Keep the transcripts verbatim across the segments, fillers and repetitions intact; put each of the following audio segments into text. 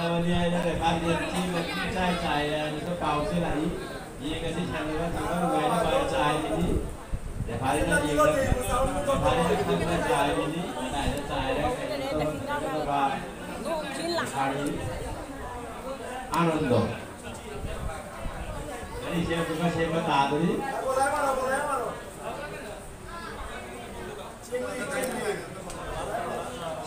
ꯍꯥꯏꯅ ꯔꯦꯐꯥꯔꯤꯅ ꯆꯦ ꯃꯇꯤꯛ ꯆꯥꯏ ꯆꯥꯏ ꯍꯥꯏꯅꯁꯨ ꯄꯥꯎꯁꯦ ꯂꯥꯛꯏ꯫ ꯌꯦꯡ ꯑꯁꯤ ꯁꯥꯟꯅꯕ ꯊꯣꯏꯗꯣꯛ ꯅꯨꯡꯉꯥꯏꯅꯕ ꯆꯥꯏ ꯍꯥꯏꯅꯤ꯫ ꯔꯦꯐꯥꯔꯤꯅ ꯌꯦꯡꯗ-, ꯔꯦꯐꯥꯔꯤꯅ ꯈꯪꯗꯅ ꯆꯥꯏ ꯍꯥꯏꯅꯤ꯫ ꯀꯗꯥꯏꯗ ꯆꯥꯏꯔꯦ, ꯀꯩꯅꯣ ꯇꯧꯔꯦ, ꯀꯩꯅꯣ ꯇꯧꯕ꯫ ꯔꯦꯐꯥꯔꯤ ꯑꯥꯅꯟꯗꯣ꯫ ꯑꯅꯤꯁꯦ ꯑꯃꯨꯛꯀ ꯁꯦꯝꯕ ꯇꯥꯗꯣꯔꯤ꯫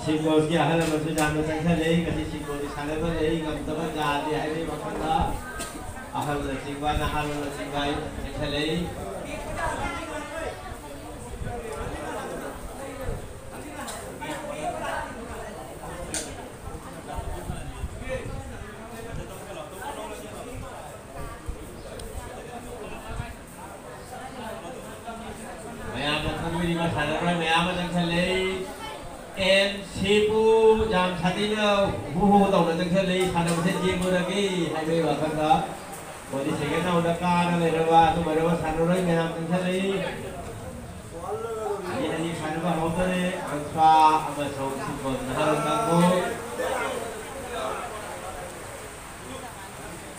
ꯁꯤꯡꯒꯣꯜꯒꯤ ꯑꯍꯜ ꯑꯃꯁꯨ ꯌꯥꯝꯅ ꯆꯪꯁꯤꯜꯂꯤ꯫ ꯉꯁꯤ ꯁꯤꯡꯒꯣꯜꯒꯤ ꯁꯥꯟꯅꯕ ꯂꯩ, ꯉꯝꯗꯕ ꯌꯥꯗꯦ ꯍꯥꯏꯕꯒꯤ ꯋꯥꯈꯜꯗ ꯑꯍꯜꯅꯆꯤꯡꯕ, ꯅꯍꯥꯔꯣꯜꯅꯆꯤꯡꯕ ꯆꯪꯁꯤꯜꯂꯤ꯫ ꯃꯌꯥꯝꯅ ꯈꯪꯕꯤꯔꯤꯕ ꯁꯥꯟꯅꯔꯣꯏ ꯃꯌꯥꯝ ꯑꯃ ꯆꯪꯁꯤꯜꯂꯛꯏ꯫ ꯑꯦꯟ ꯁꯤꯕꯨ ꯌꯥꯝ ꯁꯥꯊꯤꯅ ꯍꯨ ꯍꯨ ꯇꯧꯅ ꯆꯪꯁꯤꯜꯂꯛꯏ꯫ ꯁꯥꯟꯅꯕꯁꯦ ꯌꯦꯡꯂꯨꯔꯒꯦ ꯍꯥꯏꯕꯒꯤ ꯋꯥꯈꯜꯗ ꯃꯣꯏꯗꯤ ꯁꯦꯀꯦꯟ ꯔꯥꯎꯟꯗ ꯀꯥꯔ ꯂꯩꯔꯕ ꯑꯗꯨꯝ ꯑꯣꯏꯔꯕ ꯁꯥꯟꯅꯔꯣꯏ ꯃꯌꯥꯝ ꯆꯪꯁꯤꯜꯂꯛꯏ꯫ ꯑꯅꯤ ꯑꯅꯤ ꯁꯥꯟꯅꯕ ꯍꯧꯗꯣꯔꯦ꯫ ꯑꯪꯀ꯭ꯔꯥ ꯑꯃꯁꯨꯡ ꯁꯤꯀꯣꯟ ꯅꯍꯥꯔꯣꯜ ꯀꯥꯡꯕꯨ꯫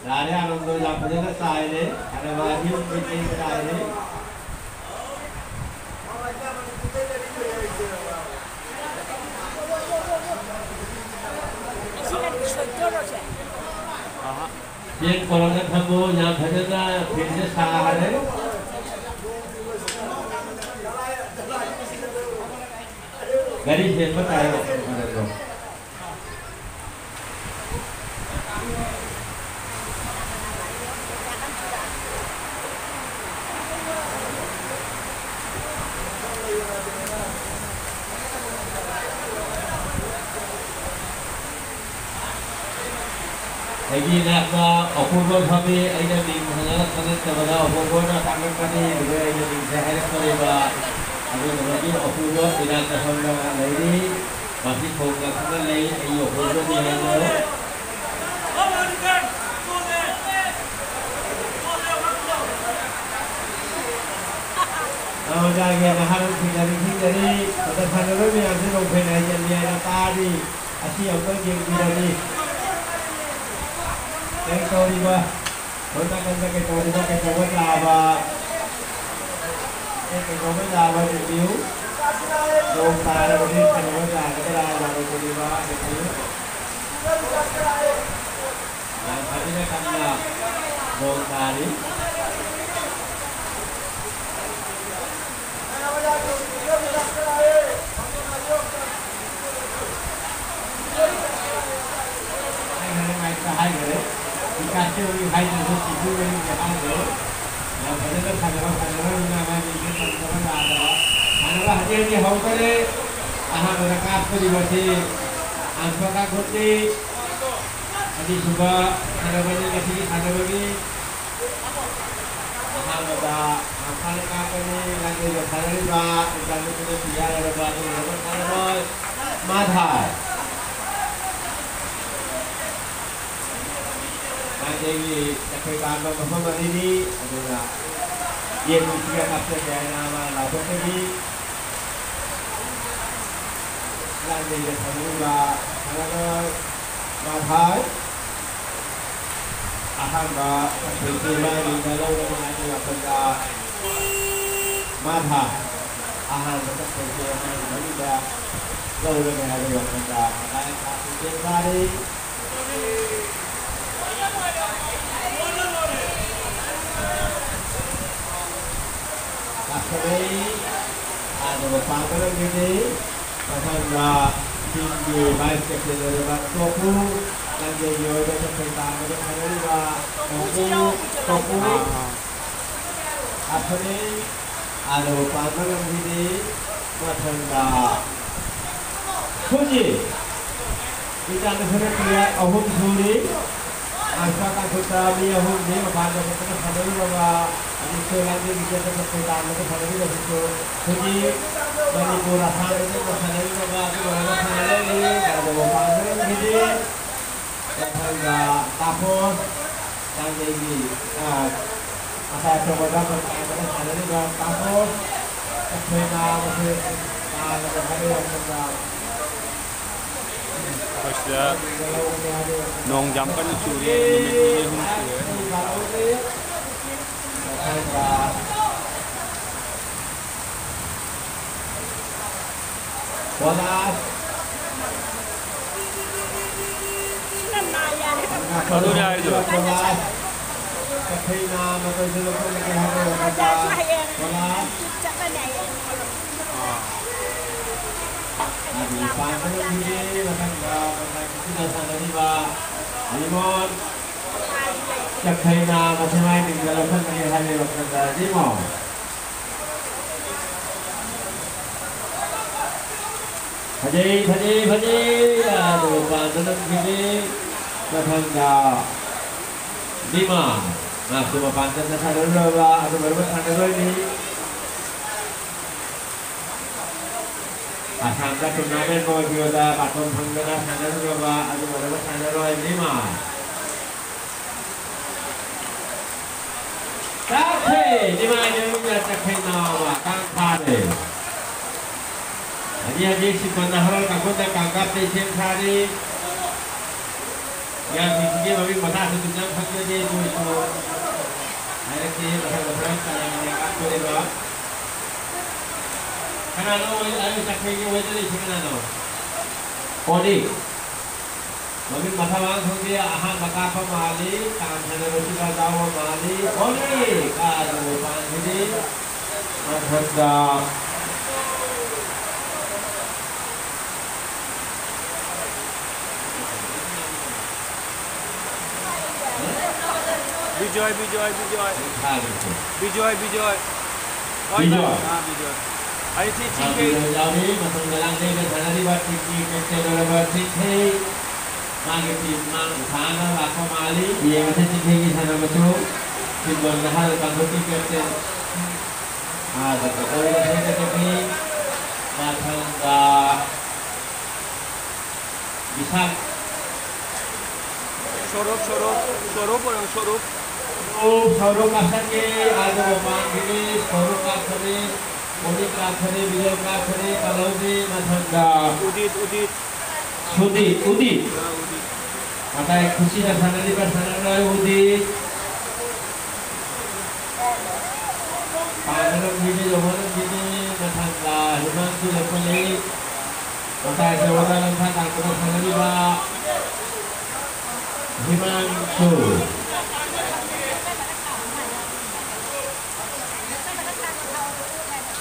ꯌꯥꯔꯦ, ꯑꯥꯅꯟꯗꯣ ꯌꯥꯝ ꯐꯖꯅ ꯆꯥꯏꯔꯦ꯫ ꯁꯥꯟꯅꯕ ꯑꯅꯤ ꯑꯍꯨꯝ ꯃꯤꯠꯌꯦꯡ ꯆꯥꯏꯔꯦ꯫ ꯆꯦꯛ ꯇꯧꯔꯒ ꯊꯝꯃꯣ, ꯌꯥꯝ ꯐꯖꯅ ꯐꯤꯜꯁꯦ ꯁꯥꯔꯦ꯫ ꯒꯥꯔꯤ ꯁꯦꯝꯕ ꯇꯥꯏꯔꯣ? ꯑꯩꯒꯤ ꯏꯅꯥꯛꯇ ꯑꯄꯨꯔꯕ ꯐꯝꯃꯤ꯫ ꯑꯩꯅ ꯃꯤꯡ ꯍꯪꯉꯒ ꯈꯪꯉꯛꯇꯕꯗ ꯑꯄꯨꯔꯕꯅ ꯇꯥꯛꯂꯛꯀꯅꯤ꯫ ꯑꯗꯨꯒ ꯑꯩꯅ ꯃꯤꯡꯁꯦ ꯍꯥꯏꯔꯛꯇꯣꯔꯤꯕ꯫ ꯑꯗꯨꯗꯨꯅꯗꯤ ꯑꯄꯨꯔꯕ ꯏꯅꯥꯛꯇ ꯐꯝꯂꯒ ꯂꯩꯔꯤ꯫ ꯃꯁꯤ ꯈꯣꯡꯗ ꯈꯪꯍꯜꯂꯤ꯫ ꯑꯩ ꯑꯄꯨꯔꯕꯅꯤ ꯍꯥꯏꯅ꯫ ꯑꯣꯖꯥꯒꯤ ꯅꯍꯥꯔꯣꯜꯁꯤꯡꯅ ꯅꯤꯡꯁꯤꯡꯖꯔꯤ꯫ ꯃꯇꯝ ꯁꯥꯟꯅꯔꯣꯏ ꯃꯌꯥꯝꯁꯤ ꯅꯣꯡꯐꯩ ꯅꯥꯏꯗꯦ ꯍꯥꯏꯅ ꯇꯥꯔꯤ꯫ ꯑꯁꯤ ꯑꯃꯨꯛꯇꯪ ꯌꯦꯡꯕꯤꯔꯅꯤ꯫ ꯀꯩ ꯇꯧꯔꯤꯕ? ꯁꯣꯝ ꯅꯥꯀꯟꯗ ꯀꯩ ꯇꯧꯔꯤꯕ? ꯀꯩꯗꯧꯕ ꯇꯥꯕ? ꯑꯦ, ꯀꯩꯗꯧꯕ ꯇꯥꯕ? ꯌꯦꯡꯕꯤꯌꯨ꯫ ꯅꯣꯡ ꯇꯥꯔꯕꯗꯤ ꯁꯥꯟꯅꯕ ꯌꯥꯒꯗ꯭ꯔꯥ ꯌꯥꯔꯣꯏꯗꯣꯔꯤꯕ? ꯌꯦꯡꯕꯤꯌꯨ꯫ ꯌꯥꯝ ꯐꯖꯅ ꯀꯟꯅ ꯅꯣꯡ ꯇꯥꯔꯤ꯫ ꯍꯥꯏꯈꯔꯦ, ꯃꯥꯏꯛꯇ ꯍꯥꯏꯈꯔꯦ꯫ ꯏꯀꯥꯏ ꯍꯥꯏꯗ꯭ꯔꯁꯨ ꯁꯤꯡꯖꯨ ꯃꯔꯤꯁꯦ ꯍꯥꯏꯈꯔꯦ꯫ ꯌꯥꯝ ꯐꯖꯅ ꯁꯥꯟꯅꯕ, ꯁꯥꯟꯅꯔꯣꯏ ꯑꯉꯥꯡꯁꯤꯡꯁꯦ ꯇꯝꯗꯕ ꯌꯥꯗꯕ꯫ ꯁꯥꯟꯅꯕ ꯍꯧꯖꯤꯛ ꯍꯧꯖꯤꯛ ꯍꯧꯗꯣꯔꯦ꯫ ꯑꯍꯥꯟꯕꯗ ꯀꯥꯞꯀꯗꯧꯔꯤꯕꯁꯤ ꯑꯟꯁꯣ ꯀꯥꯡꯈꯨꯠꯅꯤ꯫ ꯑꯅꯤꯁꯨꯕ ꯁꯥꯟꯅꯕꯅꯤ ꯉꯁꯤꯒꯤ ꯁꯥꯟꯅꯕꯒꯤ꯫ ꯑꯍꯥꯟꯕꯗ ꯃꯁꯥꯅ ꯀꯥꯞꯀꯅꯤ꯫ ꯂꯥꯡꯖꯩꯗ ꯁꯥꯟꯅꯔꯤꯕ ꯏꯟꯇꯔꯅꯦꯁꯅꯦꯜ ꯄ꯭ꯂꯦꯌꯔ ꯑꯣꯏꯔꯕ ꯑꯗꯨꯒꯨꯝꯂꯕ ꯁꯥꯟꯅꯔꯣꯏ ꯃꯥꯙꯥꯏ꯫ ꯂꯥꯡꯖꯩꯒꯤ ꯆꯠꯈꯣꯏ ꯄꯥꯟꯕ ꯃꯐꯝ ꯑꯅꯤꯅꯤ꯫ ꯑꯗꯨꯅ ꯌꯦꯟ ꯅꯨꯡꯁꯤꯒ ꯀꯥꯞꯆꯒꯦ ꯍꯥꯏꯅ ꯃꯥꯅ ꯂꯥꯎꯊꯣꯛꯆꯈꯤ꯫ ꯂꯥꯡꯖꯩꯗ ꯁꯥꯟꯅꯔꯤꯕ ꯁꯥꯟꯅꯔꯣꯏ ꯃꯥꯙꯥꯏ꯫ ꯑꯍꯥꯟꯕ ꯆꯠꯈꯣꯏꯁꯤ ꯃꯥꯒꯤ ꯂꯧꯔꯒ ꯍꯥꯏꯕ ꯋꯥꯐꯝꯗ ꯃꯥꯙꯥꯏ꯫ ꯑꯍꯥꯟꯕ ꯆꯠꯈꯣꯏꯁꯤ ꯃꯥꯒꯤ ꯃꯅꯨꯡꯗ ꯂꯧꯔꯒ ꯍꯥꯏꯕ ꯋꯥꯐꯝꯗ ꯃꯥꯙꯥꯏ ꯀꯥꯞꯄꯤ ꯆꯦꯟ ꯐꯥꯔꯤ꯫ ꯂꯥꯛꯀꯗꯧꯔꯤ꯫ ꯑꯗꯨꯒ ꯄꯥꯝꯕ ꯂꯝꯕꯤꯗꯤ ꯃꯊꯪꯗ ꯇꯤꯝꯒꯤ ꯚꯥꯏꯁ ꯀꯦꯞꯇꯦꯟ ꯑꯣꯏꯔꯤꯕ ꯇꯣꯄꯨ, ꯂꯝꯖꯦꯜꯒꯤ ꯑꯣꯏꯕ ꯆꯠꯊꯣꯏ ꯇꯥꯟꯕꯗ ꯁꯥꯟꯅꯔꯤꯕ ꯇꯣꯄꯨ, ꯇꯣꯄꯨ, ꯑꯁꯅꯤ꯫ ꯑꯗꯨꯒ ꯄꯥꯟꯕ ꯂꯝꯕꯤꯗꯤ ꯃꯊꯪꯗ ꯍꯧꯖꯤꯛ ꯏꯟꯇꯔꯅꯦꯁꯅꯦꯜ ꯄ꯭ꯂꯦꯌꯔ ꯑꯍꯨꯝ ꯁꯨꯔꯤ꯫ ꯑꯟꯁꯥ ꯀꯥꯡꯈꯨꯠꯇ ꯃꯤ ꯑꯍꯨꯝꯅꯤ ꯃꯄꯥꯟꯗ ꯆꯠꯇꯨꯅ ꯁꯥꯟꯅꯔꯨꯔꯕ, ꯍꯧꯖꯤꯛꯁꯨ ꯂꯥꯡꯖꯩꯒꯤ ꯆꯦꯠꯇ ꯆꯠꯈꯣꯏ ꯇꯥꯟꯕꯗ ꯁꯥꯟꯅꯔꯤꯕꯁꯤꯁꯨ ꯍꯧꯖꯤꯛ ꯃꯅꯤꯄꯨꯔ ꯑꯁꯥꯝꯗ ꯆꯠꯅ ꯁꯥꯟꯅꯔꯨꯔꯕ ꯑꯗꯨꯒꯨꯝꯂꯕ ꯁꯥꯟꯅꯔꯣꯏꯅꯤ꯫ ꯀꯔꯝꯕ ꯄꯥꯟꯕ ꯂꯝꯕꯤꯗꯤ ꯃꯊꯪꯗ ꯇꯥꯐꯣ ꯂꯥꯡꯖꯩꯒꯤ, ꯑ, ꯃꯇꯥꯏ ꯑꯆꯧꯕꯗ ꯄꯟꯆꯥꯌꯠ ꯑꯃ ꯁꯥꯟꯅꯔꯤꯕ ꯇꯥꯃꯣ ꯑꯩꯈꯣꯏꯅ ꯃꯁꯤ ꯇꯥꯗꯕ ꯈꯔ ꯌꯥꯎꯁꯟꯕ ꯑꯩꯈꯣꯏ ꯁꯤꯗ ꯂꯧꯕꯅꯤ ꯍꯥꯏꯕ ꯅꯣꯡ ꯌꯥꯝ ꯀꯟꯅ ꯆꯨꯔꯦ, ꯅꯨꯃꯤꯠ ꯅꯤꯅꯤ ꯑꯍꯨꯝ ꯁꯨꯔꯦ ꯅꯣꯡ ꯇꯥꯕ꯫ ꯑꯗꯨꯅꯦ ꯍꯥꯏꯗꯣ꯫ ꯃꯥꯒꯤ ꯄꯥꯟꯒꯗꯕꯁꯤꯗꯤ ꯃꯊꯪꯗ ꯃꯇꯥꯏ ꯈꯨꯠꯁꯤꯗ ꯁꯥꯟꯅꯔꯤꯕ ꯂꯤꯃꯣꯟ ꯆꯈꯩꯅ ꯃꯊꯦꯃꯥꯏ ꯃꯤꯡꯗ ꯂꯧꯁꯤꯟꯕꯅꯤ ꯍꯥꯏꯔꯤꯕ ꯃꯇꯝꯗ ꯂꯤꯃꯣꯟ꯫ ꯐꯖꯩ, ꯐꯖꯩ, ꯐꯖꯩ꯫ ꯑꯗꯨ ꯄꯥꯟꯕ ꯂꯝꯈꯤꯗꯦ꯫ ꯃꯊꯪꯗ ꯂꯤꯃꯣꯟ꯫ ꯃꯍꯥꯛꯁꯨ ꯃꯄꯥꯟ ꯆꯠꯅ ꯁꯥꯟꯅꯔꯨꯔꯕ ꯑꯗꯨꯒꯨꯝꯂꯕ ꯁꯥꯟꯅꯔꯣꯏꯅꯤ꯫ ꯑꯁꯥꯝꯗ tournament ꯑꯣꯏꯈꯤꯕꯗ ꯕꯥꯇꯣꯟ ꯐꯪꯗꯅ ꯁꯥꯟꯅꯔꯨꯔꯕ ꯑꯗꯨꯒꯨꯝꯂꯕ ꯁꯥꯟꯅꯔꯣꯏ ꯂꯤꯃꯣꯟ꯫ ꯆꯠꯈ꯭ꯔꯦ! ꯅꯤꯃꯥꯏ ꯅꯨꯃꯤꯠꯅ ꯆꯠꯈ꯭ꯔꯦ ꯅꯥꯕ, ꯀꯥꯡ ꯐꯥꯔꯦ꯫ ꯍꯧꯖꯤꯛ ꯍꯧꯖꯤꯛ ꯁꯤꯄꯟꯅ ꯍꯔꯥꯎ ꯀꯥꯡꯈꯨꯗ ꯀꯥꯡꯀꯥꯞꯇ ꯏꯁꯦꯝ ꯁꯥꯔꯤ꯫ ꯃꯌꯥꯝꯁꯤꯡꯁꯤꯒꯤ ꯃꯃꯤꯡ ꯃꯊꯥꯁꯨ ꯆꯨꯝꯅ ꯈꯪꯖꯗꯦ, ꯑꯗꯨ ꯑꯣꯏꯔꯁꯨ ꯍꯥꯏꯔꯛꯀꯦ, ꯃꯊꯪ ꯃꯊꯪ ꯀꯅꯥꯅ ꯀꯥꯞꯇꯣꯔꯤꯕ? ꯀꯅꯥꯅꯣ ꯑꯣꯏ-, ꯑꯩ ꯆꯠꯈ꯭ꯔꯦꯒꯤ ꯑꯣꯏꯗꯣꯔꯤꯁꯤ ꯀꯅꯥꯅꯣ? ꯑꯣꯅꯤ꯫ ꯃꯃꯤꯡ ꯃꯊꯥ ꯃꯥꯡ ꯈꯪꯗꯦ, ꯑꯍꯥꯟꯕ ꯀꯥꯞꯄ ꯃꯥꯜꯂꯤ, ꯇꯥꯟ ꯁꯥꯟꯅꯕꯁꯤꯗ ꯌꯥꯎꯕ ꯃꯥꯜꯂꯤ꯫ ꯑꯣꯅꯤ! ꯀꯥꯗꯕ ꯄꯥꯟꯈꯤꯅꯤ꯫ ꯃꯊꯛꯇ ꯕꯤꯖꯣꯏ, ꯕꯤꯖꯣꯏ, ꯕꯤꯖꯣꯏ꯫ ꯊꯥꯒꯤꯁꯦ꯫ ꯕꯤꯖꯣꯏ, ꯕꯤꯖꯣꯏ꯫ ꯍꯣꯏ, ꯕꯤꯖꯣꯏ꯫ ꯑꯥ, ꯕꯤꯖꯣꯏ꯫ ꯑꯩ ꯁꯤ ꯑꯥ, ꯆꯤꯡꯈꯩ꯫ ꯕꯤꯖꯣꯏ ꯌꯥꯎꯔꯤ꯫ ꯃꯊꯪꯗ ꯂꯥꯡꯖꯩꯗ ꯁꯥꯟꯅꯔꯤꯕ teamꯒꯤ captain ꯑꯣꯏꯔꯕ ꯆꯤꯡꯈꯩ꯫ ꯃꯥꯒꯤ team ꯃꯥ ꯎꯁꯥꯅ ꯂꯥꯛꯄ ꯃꯥꯜꯂꯤ꯫ ꯌꯦꯡꯉꯁꯤ ꯆꯤꯡꯈꯩꯒꯤ ꯁꯥꯟꯅꯕꯁꯨ꯫ ꯁꯤꯕꯣꯟ ꯅꯍꯥꯔꯣꯜ ꯀꯥꯡꯕꯨꯒꯤ captain꯫ ꯃꯥꯒꯤ ꯀꯣꯏꯕ ꯁꯣꯏꯗꯅ ꯆꯠꯈꯤ꯫ ꯃꯊꯪꯗ ꯕꯤꯁꯥꯜ꯫ ꯁꯣꯔꯣꯛ, ꯁꯣꯔꯣꯛ, ꯁꯣꯔꯣꯛ ꯑꯣꯏꯔꯝ, ꯁꯣꯔꯣꯛ꯫ ꯑꯣ, ꯁꯣꯔꯣꯛ ꯀꯥꯞꯁꯟꯒꯦ, ꯑꯗꯨꯒ ꯄꯥꯟꯈꯤꯅꯤ, ꯁꯣꯔꯣꯛ ꯀꯥꯞꯈ꯭ꯔꯦ, ꯄꯣꯂꯤꯡ ꯀꯥꯞꯈ꯭ꯔꯦ, ꯕꯤꯖꯣꯏ ꯀꯥꯞꯈ꯭ꯔꯦ, ꯀꯜꯍꯧꯗꯦ, ꯃꯊꯪꯗ ꯎꯗꯤꯠ, ꯎꯗꯤꯠ꯫ ꯁꯨꯗꯤꯠ, ꯎꯗꯤꯠ꯫ ꯑꯥ, ꯎꯗꯤꯠ꯫ ꯉꯁꯥꯏ ꯈꯨꯁꯤꯅ ꯁꯥꯟꯅꯔꯤꯕ ꯁꯥꯟꯅꯔꯣꯏ ꯎꯗꯤ ꯄꯥꯟꯒꯗꯕ ꯃꯤꯗꯤ ꯌꯧꯍꯜꯂꯝꯈꯤꯅꯤ꯫ ꯃꯊꯪꯗ ꯍꯤꯃꯥꯟꯁꯨ ꯂꯦꯞꯍꯜꯂꯤ꯫ ꯉꯁꯥꯏ ꯁꯦ ꯋꯥꯗꯥ ꯂꯝꯁꯥ ꯇꯥꯡꯕꯗ ꯁꯥꯟꯅꯔꯤꯕ ꯍꯤꯃꯥꯟꯁꯨ꯫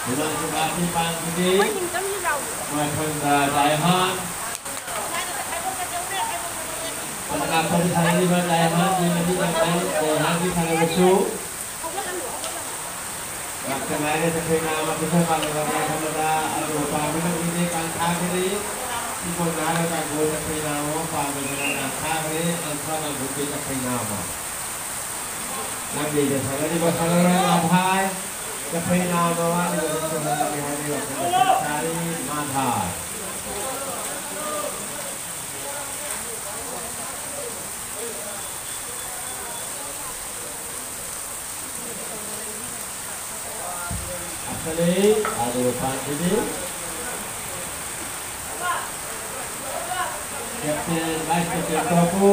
ꯍꯤꯃꯥꯟꯁꯨ ꯀꯥꯞꯄꯤ ꯄꯥꯟꯈꯤꯗꯤ꯫ ꯃꯊꯪꯗ ꯗꯥꯏꯍꯥꯟ꯫ ꯃꯅꯥꯛꯇ ꯁꯥꯟꯅꯔꯤꯕ ꯗꯥꯏꯃꯟꯒꯤ ꯃꯇꯤꯛ ꯌꯥꯝ ꯐꯩ꯫ ꯗꯥꯏꯃꯟꯒꯤ ꯁꯥꯟꯅꯔꯁꯨ ꯉꯥꯛꯇ ꯉꯥꯏꯔꯦ꯫ ꯆꯈꯩꯅꯥ ꯑꯃ ꯄꯤꯊ ꯄꯥꯜꯂꯕ ꯃꯌꯥꯏ ꯊꯪꯕꯗ ꯑꯗꯨ ꯄꯥꯝꯕꯅ ꯃꯤꯅꯦ ꯀꯥꯡꯊꯥꯒꯅꯤ꯫ ꯁꯤꯀꯣꯟ ꯅꯥꯔ ꯀꯥꯡꯕꯨ ꯆꯈꯩꯅꯥ ꯑꯃ ꯄꯥꯝꯕꯗꯅ ꯀꯥꯡꯊꯥꯒꯅꯤ꯫ ꯑꯜꯐꯥ ꯀꯥꯡꯕꯨꯒꯤ ꯆꯈꯩꯅꯥ ꯑꯃ꯫ ꯂꯝꯕꯤꯗ ꯁꯥꯟꯅꯔꯤꯕ ꯁꯥꯟꯅꯔꯣꯏ ꯃꯥꯊꯥꯏ꯫ ꯆꯈꯩꯅꯥ ꯑꯃ ꯋꯥꯠꯂꯤꯕꯗ ꯁꯨꯍꯜꯂꯒꯦ ꯍꯥꯏꯕꯒꯤ ꯋꯥꯈꯜꯗ ꯁꯥꯔꯤ ꯃꯥꯊꯥꯏ꯫ ꯑꯁꯂꯤ, ꯑꯗꯨ ꯄꯥꯟꯈꯤꯗꯦ꯫ Captain, vice captain ꯇꯣꯞꯄꯨ꯫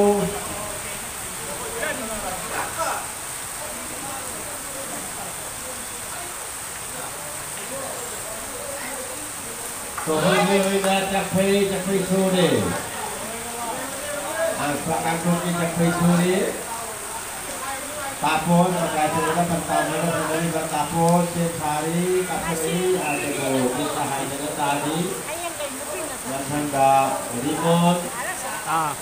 ꯁꯣꯍꯣꯔꯒꯤ ꯑꯣꯏꯅ ꯆꯥꯛꯐꯩ, ꯆꯥꯛꯐꯩ ꯁꯨꯔꯦ꯫ ꯑꯪꯀ ꯀꯥꯡꯄꯣꯛꯀꯤ ꯆꯥꯛꯐꯩ ꯁꯨꯔꯦ꯫ ꯇꯥꯄꯣꯟ, ꯃꯇꯥꯏ ꯊꯪꯕꯗ ꯄꯟꯇꯥꯝꯅꯒ ꯁꯥꯟꯅꯔꯤꯕ ꯇꯥꯄꯣꯟ, ꯁꯦꯝ ꯁꯥꯔꯤ, ꯀꯥꯞꯊꯣꯔꯛꯏ, ꯑꯗꯨꯕꯨ ꯃꯤꯠꯇ ꯍꯥꯏꯗꯅ ꯇꯥꯔꯤ꯫ ꯃꯊꯪꯗ ꯔꯤꯃꯣꯟ꯫ ꯑꯥ꯫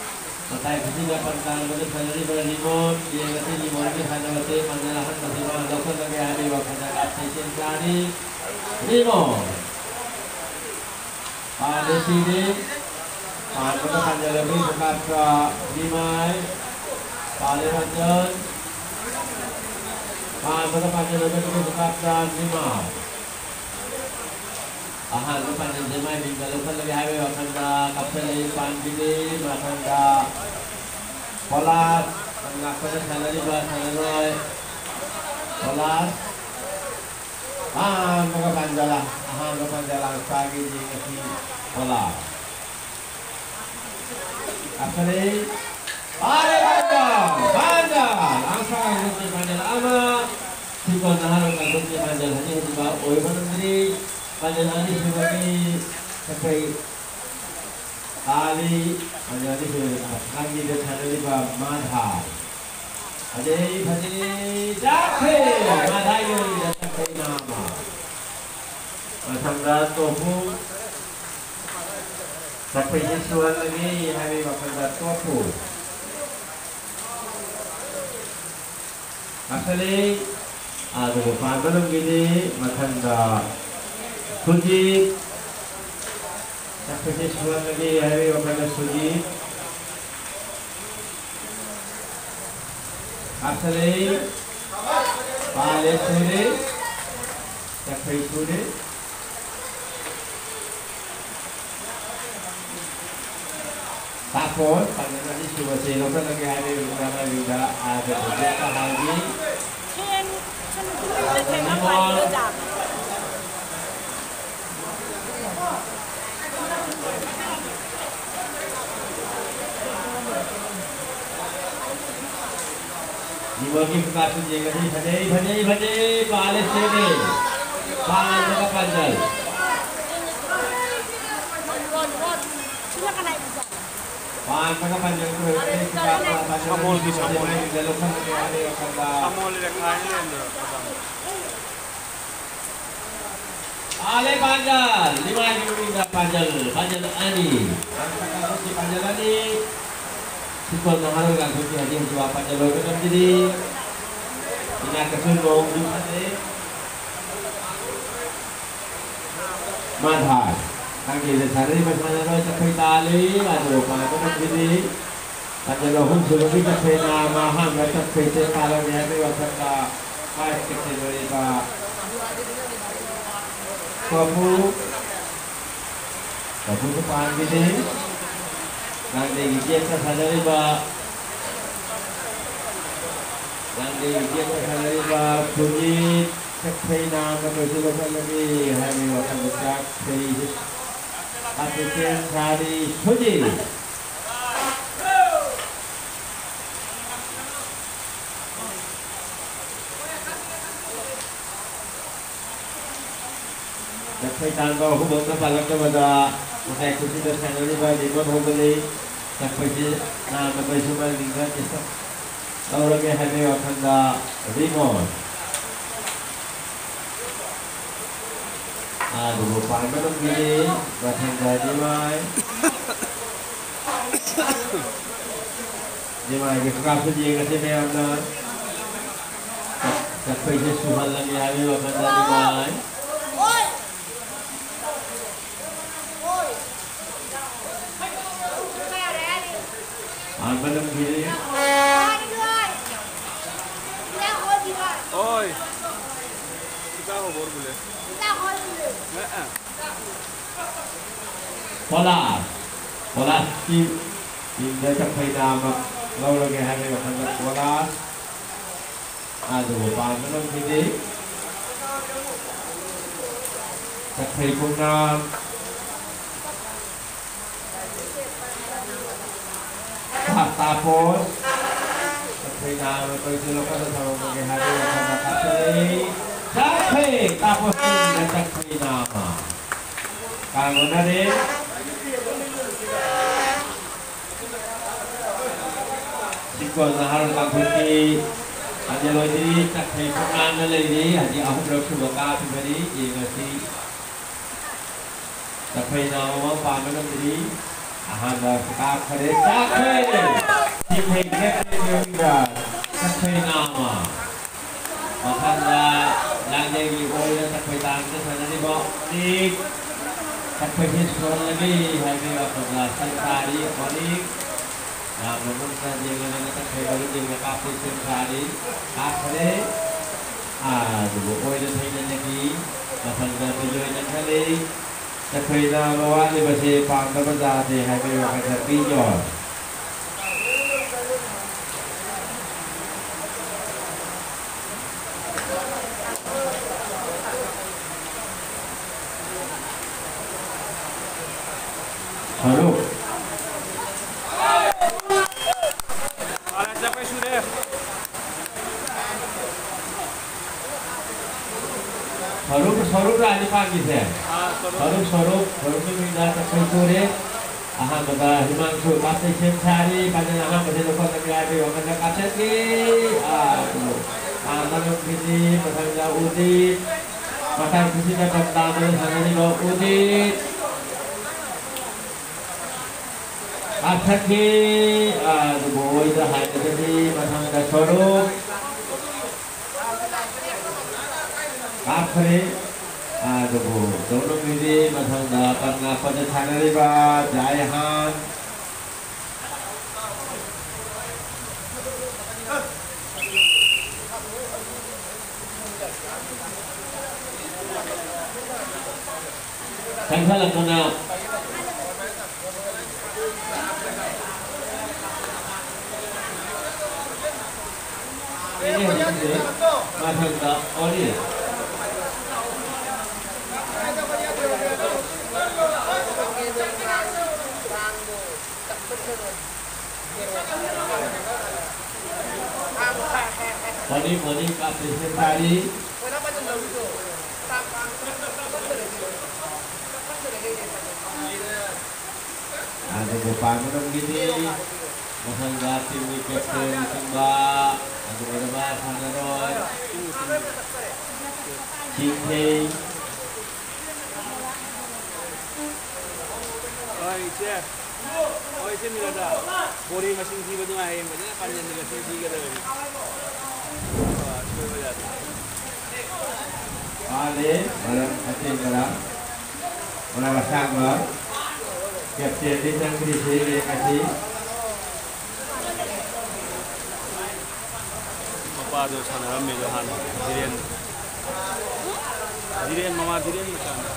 ꯃꯇꯥꯏ ꯈꯨꯁꯤꯗ ꯄꯟꯇꯥꯝꯅꯒ ꯁꯥꯟꯅꯔꯤꯕ ꯔꯤꯃꯣꯟ꯫ ꯌꯦꯡꯉꯁꯤ ꯔꯤꯃꯣꯟꯒꯤ ꯁꯥꯟꯅꯕꯁꯦ ꯃꯥꯟꯅ ꯑꯍꯟ ꯃꯁꯤꯡ ꯃꯥꯅ ꯂꯧꯁꯤꯜꯂꯒꯦ ꯍꯥꯏꯕꯒꯤ ꯋꯥꯈꯜꯗ ꯀꯥꯞꯊꯩ ꯁꯦꯝ ꯁꯥꯔꯤ꯫ ꯔꯤꯃꯣꯟ꯫ ꯄꯥꯟꯗꯦ ꯄꯤꯔꯦ꯫ ꯄꯥꯟꯕꯗ ꯄꯥꯟꯖꯜꯂꯕꯤ ꯁꯣꯀꯥꯞꯇ ꯅꯤꯃꯥꯏ꯫ ꯄꯥꯜꯂꯦ ꯄꯥꯟꯖꯜ꯫ ꯄꯥꯟꯕꯗ ꯄꯥꯟꯖꯜꯂꯕꯤ ꯁꯣꯀꯥꯞꯇ ꯅꯤꯃꯥꯏ꯫ ꯑꯍꯥꯟꯕ ꯄꯥꯟꯖꯜꯁꯦ ꯃꯥꯏ ꯃꯤꯡꯗ ꯂꯧꯁꯜꯂꯒꯦ ꯍꯥꯏꯕꯒꯤ ꯋꯥꯈꯜꯗ ꯀꯥꯞꯁꯜꯂꯛꯏ ꯄꯥꯟꯕꯤꯅꯤ꯫ ꯃꯊꯪꯗ ꯄꯣꯂꯥꯁ꯫ ꯉꯥꯛꯄꯗ ꯁꯥꯟꯅꯔꯤꯕ ꯁꯥꯟꯅꯔꯣꯏ ꯄꯣꯂꯥꯁ꯫ ꯑꯍꯥꯟꯕꯒ ꯄꯥꯟꯖꯂꯥ, ꯑꯍꯥꯟꯕ ꯄꯥꯟꯖꯂꯥ ꯆꯥꯒꯦ ꯌꯦꯡꯉꯁꯤ꯫ ꯄꯣꯂꯥ꯫ ꯑꯁꯔꯦ꯫ ꯅꯍꯥꯔꯣꯜ ꯀꯥꯡꯂꯨꯞꯀꯤ ꯄꯥꯟꯖꯜ ꯑꯅꯤ ꯍꯧꯖꯤꯛ ꯑꯣꯏꯕ ꯉꯝꯗ꯭ꯔꯤ꯫ ꯄꯥꯟꯖꯜ ꯑꯅꯤꯁꯨꯕꯒꯤ ꯁꯛꯄꯩ ꯇꯥꯜꯂꯤ꯫ ꯄꯥꯟꯖꯜ ꯑꯅꯤꯁꯨꯕꯒꯤ ꯃꯊꯪꯒꯤꯗ ꯁꯥꯟꯅꯔꯤꯕ ꯃꯥꯙꯥ꯫ ꯐꯖꯩ, ꯐꯖꯩ, ꯆꯠꯈ꯭ꯔꯦ! ꯃꯥꯙꯥꯒꯤ ꯑꯣꯏꯅ ꯁꯛꯄꯩ ꯅꯥꯝꯃ꯫ ꯃꯊꯪꯗ ꯇꯣꯐꯨ꯫ ꯁꯛꯄꯩꯁꯦ ꯁꯨꯍꯜꯂꯒꯦ ꯍꯥꯏꯕꯒꯤ ꯋꯥꯈꯜꯗ ꯇꯣꯐꯨ꯫ ꯀꯥꯈꯠꯂꯦ꯫ ꯑꯗꯨꯕꯨ ꯄꯥꯟꯕ ꯉꯝꯈꯤꯗꯦ꯫ ꯃꯊꯪꯗ ꯁꯨꯖꯤꯠ꯫ ꯁꯛꯄꯁꯦ ꯁꯨꯍꯜꯂꯒꯦ ꯍꯥꯏꯕꯒꯤ ꯋꯥꯈꯜꯗ ꯁꯨꯖꯤꯠ꯫ ꯀꯥꯈꯠꯂꯦ꯫ ꯄꯥꯜꯂꯦ, ꯁꯨꯔꯦ꯫ ꯁꯛꯄꯩ ꯁꯨꯔꯦ꯫ ꯄꯥꯐꯣꯔ, ꯄꯥꯡꯒꯜ ꯑꯅꯤꯁꯨꯕꯁꯦ ꯂꯧꯈꯠꯂꯒꯦ ꯍꯥꯏꯔꯤꯕ ꯃꯃꯥꯡꯒꯤꯗ ꯑꯥꯗ ꯍꯧꯖꯤꯛꯇ ꯍꯥꯏꯔꯤ꯫ ꯐꯦꯟ, ꯐꯦꯟ ꯃꯈꯣꯟ ꯌꯥꯝ ꯃꯥꯜꯂꯤꯗ꯫ ꯅꯤꯡꯉꯣꯜꯒꯤ ꯃꯨꯛꯅꯥꯁꯨ ꯌꯦꯡꯒꯅꯤ꯫ ꯐꯖꯩ, ꯐꯖꯩ, ꯐꯖꯩ꯫ ꯄꯥꯜꯂꯦ, ꯁꯦꯝꯃꯦ꯫ ꯄꯥꯟꯕꯒ ꯄꯥꯟꯖꯜ꯫ ꯄꯥꯟꯕꯒ ꯄꯥꯟꯖꯜ ꯑꯣꯏꯔꯦ꯫ ꯁꯃꯣꯜꯒꯤ, ꯁꯃꯣꯜ꯫ ꯂꯧꯈꯠꯂꯒꯦ ꯍꯥꯏꯔꯦ ꯋꯥꯈꯜꯗ꯫ ꯁꯃꯣꯜ ꯂꯩꯈꯥꯏꯅ ꯂꯩꯔꯝꯗ꯭ꯔꯣ? ꯄꯥꯜꯂꯦ ꯄꯥꯟꯖꯜ, ꯅꯤꯡꯉꯣꯜꯒꯤ ꯃꯃꯤꯡꯗ ꯄꯥꯟꯖꯜ, ꯄꯥꯟꯖꯜ ꯑꯅꯤ꯫ ꯄꯥꯟꯖꯜ ꯑꯅꯤ꯫ ꯁꯤꯀꯣꯟ ꯅꯍꯥꯔꯣꯜ ꯀꯥꯡꯕꯨꯒꯤ ꯍꯧꯖꯤꯛ ꯍꯧꯖꯤꯛ ꯄꯥꯟꯖꯜ ꯂꯣꯏꯕ ꯉꯝꯗ꯭ꯔꯤ꯫ ꯏꯅꯥꯛꯇꯁꯨ ꯅꯣꯡꯁꯨ ꯐꯖꯩ꯫ ꯃꯥꯙꯥ꯫ ꯀꯥꯡꯖꯩꯗ ꯁꯥꯟꯅꯔꯤꯕ ꯁꯥꯟꯅꯔꯣꯏ ꯆꯠꯈꯩ ꯇꯥꯜꯂꯤ꯫ ꯑꯗꯨ ꯄꯥꯟꯕ ꯉꯝꯈꯤꯗꯦ꯫ ꯄꯥꯟꯖꯜ ꯑꯍꯨꯝ ꯁꯨꯕꯒꯤ ꯆꯠꯈꯩꯅ ꯑꯃ ꯑꯍꯥꯟꯕ ꯆꯠꯈꯩꯁꯦ ꯄꯥꯜꯂꯝꯃꯤ ꯍꯥꯏꯕꯒꯤ ꯋꯥꯈꯜꯗ vice captain ꯑꯣꯏꯔꯤꯕ ꯀꯣꯄꯨ, ꯀꯣꯄꯨꯁꯨ ꯄꯥꯟꯈꯤꯗꯦ꯫ ꯂꯥꯡꯗꯩꯒꯤ ꯒꯦꯠꯇ ꯁꯥꯟꯅꯔꯤꯕ, ꯂꯥꯡꯗꯩꯒꯤ ꯒꯦꯠꯇ ꯁꯥꯟꯅꯔꯤꯕ ꯁꯨꯖꯤꯠ ꯆꯠꯈꯩꯅ ꯃꯈꯣꯏꯁꯨ ꯂꯧꯈꯠꯂꯒꯦ ꯍꯥꯏꯕꯒꯤ ꯋꯥꯈꯜꯗ ꯆꯥꯛꯈꯩ꯫ Captain ꯁꯥꯔꯤ ꯁꯨꯖꯤꯠ꯫ ꯇꯥꯟꯕ ꯑꯍꯨꯝꯃꯛꯇ ꯄꯥꯜꯂꯛꯇꯕꯗ ꯃꯇꯥꯏ ꯈꯨꯁꯤꯗ ꯁꯥꯟꯅꯔꯤꯕ ꯔꯤꯃꯣꯠ ꯍꯧꯒꯠꯂꯤ꯫ ꯆꯠꯄꯁꯤ ꯅꯥꯝꯅ ꯃꯩꯁꯨ ꯃꯥꯏ ꯃꯤꯡꯗ ꯇꯦꯁ ꯂꯧꯔꯒꯦ ꯍꯥꯏꯕꯒꯤ ꯋꯥꯈꯜꯗ ꯔꯤꯃꯣꯠ꯫ ꯑꯗꯨꯕꯨ ꯄꯥꯟꯕ ꯉꯝꯈꯤꯗꯦ꯫ ꯃꯊꯪꯗ ꯅꯤꯃꯥꯏ꯫ ꯅꯤꯃꯥꯏꯒꯤ ꯈꯨꯀꯥꯞꯁꯨ ꯌꯦꯡꯉꯁꯤ ꯃꯌꯥꯝꯅ꯫ ꯆꯠꯄꯩꯁꯦ ꯁꯨꯍꯜꯂꯒꯦ ꯍꯥꯏꯕꯒꯤ ꯋꯥꯈꯜꯗ ꯅꯤꯃꯥꯏ꯫ ꯄꯥꯟꯕ ꯉꯝꯈꯤꯗꯦ꯫ Oi. Kita hobor bule. Heeh. ꯄꯣꯂꯥꯁ꯫ ꯄꯣꯂꯥꯁꯀꯤ ꯇꯤꯝꯗ ꯆꯠꯈꯩꯗ ꯑꯃ ꯂꯧꯔꯒꯦ ꯍꯥꯏꯕꯒꯤ ꯋꯥꯈꯜꯗ ꯄꯣꯂꯥꯁ꯫ ꯑꯗꯨꯕꯨ ꯄꯥꯟꯕ ꯉꯝꯈꯤꯗꯦ꯫ ꯆꯠꯈꯩ ꯈꯣꯡꯅꯥꯡ꯫ ꯇꯥꯄꯣꯁ꯫ ꯆꯠꯈꯩ ꯅꯥꯝꯃ ꯇꯧꯁꯤꯜꯂꯛꯄꯗ ꯊꯝꯃꯝꯃꯒꯦ ꯍꯥꯏꯕꯒꯤ ꯋꯥꯈꯜꯗ ꯀꯥꯞꯆꯔꯛꯏ꯫ ꯆꯠꯈꯩ ꯇꯥꯄꯣꯁ ꯇꯤꯝꯗ ꯆꯠꯈꯩ ꯅꯥꯝꯃ꯫ ꯀꯥꯡ ꯑꯣꯟꯅꯔꯦ꯫ ꯁꯤꯀꯣꯟ ꯅꯍꯥꯔꯣꯜ ꯀꯥꯡꯂꯨꯞꯀꯤ ꯄꯥꯅꯦꯜ ꯑꯣꯏꯕꯤ ꯆꯠꯈꯩ ꯈꯣꯡꯅꯥꯡꯅ ꯂꯩꯔꯤ꯫ ꯍꯧꯖꯤꯛ ꯑꯍꯨꯝꯂꯛ ꯁꯨꯕ ꯀꯥꯈꯤꯕꯅꯤ꯫ ꯌꯦꯡꯉꯁꯤ꯫ ꯆꯠꯈꯩ ꯅꯥꯝꯃ ꯑꯃ ꯄꯥꯟꯕ ꯉꯝꯗ꯭ꯔꯤ꯫ ꯑꯍꯥꯟꯕ ꯀꯥꯈꯔꯦ꯫ ꯆꯠꯈꯩ! ꯆꯠꯈꯩ ꯅꯥꯝꯃ꯫ ꯃꯊꯪꯗ ꯂꯥꯡꯖꯩꯒꯤ ꯑꯣꯏꯅ ꯆꯠꯈꯩ ꯇꯥꯡꯗ ꯁꯥꯟꯅꯔꯤꯕ ꯑꯣꯅꯤꯛ꯫ ꯆꯠꯈꯩꯁꯤ ꯁꯣꯜꯂꯒꯦ ꯍꯥꯏꯕꯒꯤ ꯋꯥꯈꯜꯗ ꯁꯦꯝ ꯁꯥꯔꯤ ꯑꯣꯅꯤꯛ꯫ ꯌꯥꯝꯅ ꯃꯨꯟꯅ ꯌꯦꯡꯂꯒ ꯆꯠꯈꯩ ꯃꯔꯨꯞ ꯌꯦꯡꯅ ꯀꯥꯞꯄꯤ ꯁꯦꯝ ꯁꯥꯔꯤ꯫ ꯀꯥꯞꯈꯔꯦ꯫ ꯑꯗꯨꯕꯨ ꯑꯣꯏꯅ ꯊꯩꯅꯅꯈꯤ꯫ ꯃꯊꯪꯗ ꯕꯤꯖꯣꯏ ꯅꯛꯊꯠꯂꯤ꯫ ꯆꯠꯈꯩꯅ ꯃꯋꯥꯠꯂꯤꯕꯁꯤ ꯄꯥꯝꯗꯕ ꯖꯥꯠꯅꯤ ꯍꯥꯏꯕꯒꯤ ꯋꯥꯈꯜꯗ ꯕꯤꯖꯣꯏ꯫ ꯐꯥꯔꯨꯛ꯫ ꯐꯥꯔꯨꯛ, ꯐꯥꯔꯨꯛ꯫ ꯅꯤꯄꯥꯟꯒꯤꯁꯦ꯫ ꯑꯥ, ꯁꯣꯔꯨꯝ꯫ ꯁꯣꯔꯨꯝ, ꯁꯣꯔꯨꯝ, ꯁꯣꯔꯨꯝꯒꯤ ꯃꯤꯡꯗ ꯆꯠꯄꯩ ꯁꯨꯔꯦ꯫ ꯑꯍꯥꯟꯕꯗ ꯍꯤꯃꯥꯡꯁꯨ ꯀꯥꯞꯇꯩ ꯁꯦꯝ ꯁꯥꯔꯤ꯫ ꯐꯖꯅ ꯑꯍꯥꯟꯕꯁꯦ ꯂꯧꯈꯠꯂꯒꯦ ꯍꯥꯏꯕꯒꯤ ꯋꯥꯈꯜꯗ ꯀꯥꯞꯊꯠꯂꯤ꯫ ꯑꯥ, ꯑꯗꯨ, ꯑꯥ, ꯃꯅꯨꯡꯒꯤꯗꯤ ꯃꯊꯪꯗ ꯎꯗꯤ꯫ ꯃꯇꯥꯡ ꯈꯨꯁꯤꯅ ꯇꯝ ꯇꯥꯗꯅ ꯁꯥꯟꯅꯔꯤꯕ ꯎꯗꯤ꯫ ꯀꯥꯞꯊꯠꯈꯤ꯫ ꯑꯥ, ꯑꯗꯨꯕꯨ ꯑꯣꯏꯗ ꯍꯥꯏꯔꯒꯗꯤ ꯃꯊꯪꯗ ꯁꯣꯔꯨꯝ꯫ ꯀꯥꯞꯈ꯭ꯔꯦ꯫ ꯑꯗꯨꯕꯨ ꯇꯧꯔꯝꯃꯤꯗꯤ ꯃꯊꯪꯗ ꯄꯟ ꯉꯥꯛꯄꯗ ꯁꯥꯟꯅꯔꯤꯕ ꯖꯥꯏꯍꯥꯟ꯫ ꯆꯪꯁꯜꯂꯛꯄꯅ ꯑꯩꯅ ꯍꯧꯖꯤꯛꯁꯦ ꯃꯊꯛꯇ ꯑꯣꯜꯂꯤ꯫ ꯐꯅꯤ, ꯐꯅꯤ, ꯀꯥꯞꯇꯦ ꯁꯦ ꯇꯥꯔꯤ꯫ ꯑꯗꯨꯕꯨ ꯄꯥꯟꯒꯗꯧꯒꯤꯗꯤ ꯃꯊꯪꯗ ꯇꯤꯝꯒꯤ ꯀꯦꯞꯇꯦꯟ ꯂꯨꯆꯤꯡꯕ ꯑꯗꯨ ꯑꯣꯏꯔꯕ ꯁꯥꯟꯅꯔꯣꯏ ꯆꯤꯡꯊꯩ꯫ ꯍꯣꯏ, ꯏꯆꯦ꯫ ꯍꯣꯏ, ꯏꯆꯦ ꯃꯤꯔꯟꯗꯥ꯫ ꯕꯣꯔꯤ ꯃꯁꯤꯡ ꯊꯤꯕꯗꯨ ꯍꯌꯦꯡ ꯐꯖꯅ ꯄꯥꯟꯖꯟꯗꯅ ꯁꯤ ꯊꯤꯒꯗꯕꯅꯤ꯫ ꯑꯥ, ꯁꯣꯏꯕ ꯌꯥꯗꯦ꯫ ꯃꯥꯅꯦ, ꯃꯔꯝ ꯑꯁꯦꯡꯕꯗ ꯃꯔꯝ ꯑꯁꯥꯡꯕ ꯀꯦꯞꯇꯦꯟꯗꯤ ꯆꯪꯗ꯭ꯔꯤꯁꯦ ꯂꯦꯛ ꯑꯁꯤ꯫ ꯃꯄꯥꯗꯣ ꯁꯥꯟꯅꯔꯝꯃꯦꯗꯣ ꯍꯥꯟꯅ, ꯙꯤꯔꯦꯟ꯫ ꯙꯤꯔꯦꯟ, ꯃꯃꯥ ꯙꯤꯔꯦꯟ ꯃꯆꯥꯅ꯫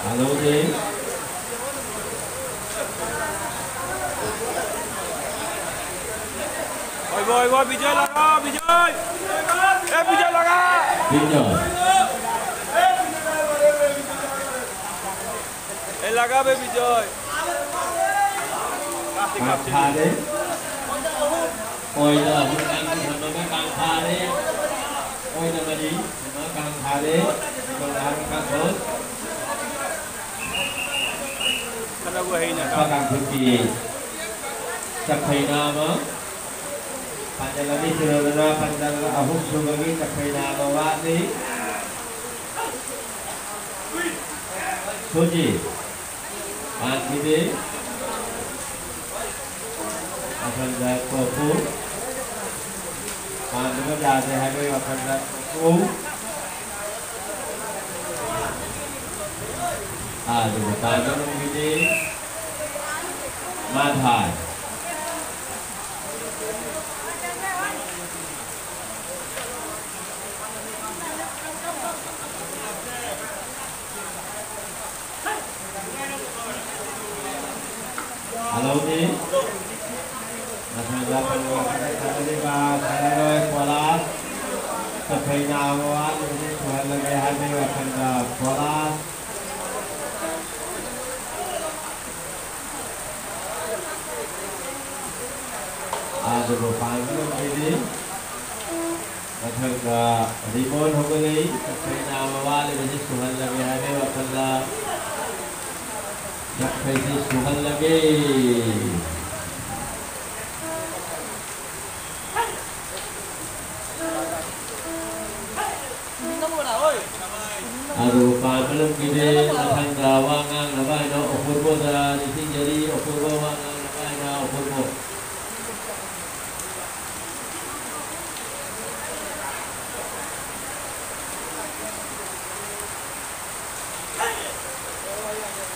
ꯍꯜꯂꯣ, ꯁꯦ꯫ ꯑꯣꯏꯕ, ꯑꯣꯏꯕ, ꯕꯤꯖꯣꯏ ꯂꯥꯛꯑꯣ, ꯕꯤꯖꯣꯏ! ꯑꯦ, ꯕꯤꯖꯣꯏ ꯂꯥꯛꯑꯣ! ꯕꯤꯖꯣꯏ꯫ ꯑꯦ, ꯂꯥꯛꯑꯣ, ꯕꯦ, ꯕꯤꯖꯣꯏ! ꯀꯥꯡ ꯊꯥꯔꯦ꯫ ꯑꯣꯏꯅ ꯑꯍꯨꯝ ꯀꯥꯡ ꯊꯝꯃꯒ ꯀꯥꯡ ꯊꯥꯔꯦ꯫ ꯑꯣꯏꯅ ꯃꯔꯤ ꯊꯝꯃꯒ ꯀꯥꯡ ꯊꯥꯔꯦ꯫ ꯀꯥꯡ ꯊꯥꯔꯦ꯫ ꯀꯥꯡ ꯊꯥꯔꯦ꯫ ꯀꯥꯡ ꯊꯥꯔꯦ꯫ ꯆꯠꯈꯩꯅ ꯑꯃ, ꯄꯥꯟꯖꯜ ꯑꯅꯤ ꯁꯨꯔꯗꯨꯅ ꯄꯥꯟꯖꯜ ꯑꯍꯨꯝ ꯁꯨꯕꯒꯤ ꯆꯠꯈꯩꯅ ꯑꯃ ꯋꯥꯠꯂꯤ꯫ ꯁꯣꯖꯤ, ꯄꯥꯟꯈꯤꯗꯦ꯫ ꯋꯥꯈꯜꯗ ꯀꯣꯛꯎ꯫ ꯄꯥꯟꯗꯕ ꯌꯥꯗꯦ ꯍꯥꯏꯕꯒꯤ ꯋꯥꯈꯜꯗ ꯀꯣꯛꯎ꯫ ꯑꯗꯨꯒ ꯄꯥꯟꯕ ꯉꯝꯈꯤꯗꯦ꯫ ꯃꯥꯊꯥꯏ꯫ ꯍꯜꯂꯣꯅꯤ꯫ ꯃꯊꯪꯗ ꯄꯟꯕ ꯋꯥꯈꯜꯗ ꯁꯥꯟꯅꯔꯤꯕ ꯁꯥꯟꯅꯔꯣꯏ ꯄꯣꯂꯥꯁ꯫ ꯆꯠꯈꯩꯅ ꯑꯃ ꯋꯥꯠꯂꯤꯕꯁꯤ ꯁꯨꯍꯜꯂꯒꯦ ꯍꯥꯏꯕꯒꯤ ꯋꯥꯈꯜꯗ ꯄꯣꯂꯥꯁ꯫ ꯑꯗꯨꯕꯨ ꯄꯥꯟꯕ ꯉꯝꯈꯤꯗꯦ꯫ ꯃꯊꯪꯗ ꯔꯤꯕꯣꯟ ꯍꯧꯒꯠꯂꯛꯏ꯫ ꯆꯠꯈꯩꯅ ꯑꯃ ꯋꯥꯠꯂꯤꯕꯁꯤ ꯁꯨꯍꯜꯂꯒꯦ ꯍꯥꯏꯕꯒꯤ ꯋꯥꯈꯜꯗ ꯆꯠꯈꯩꯁꯤ ꯁꯨꯍꯜꯂꯒꯦ꯫ ꯑꯗꯨ ꯄꯥꯟꯕ ꯂꯝꯕꯤꯗꯤ ꯃꯊꯪꯗ ꯋꯥ ꯉꯥꯡꯅꯕ ꯍꯥꯏꯅ ꯑꯣꯄꯣꯔꯕꯣꯗ ꯅꯤꯡꯁꯤꯡꯖꯔꯤ꯫ ꯑꯣꯄꯣꯔꯕꯣ ꯋꯥ ꯉꯥꯡꯅꯕ ꯍꯥꯏꯅ ꯑꯣꯄꯣꯔꯕꯣ꯫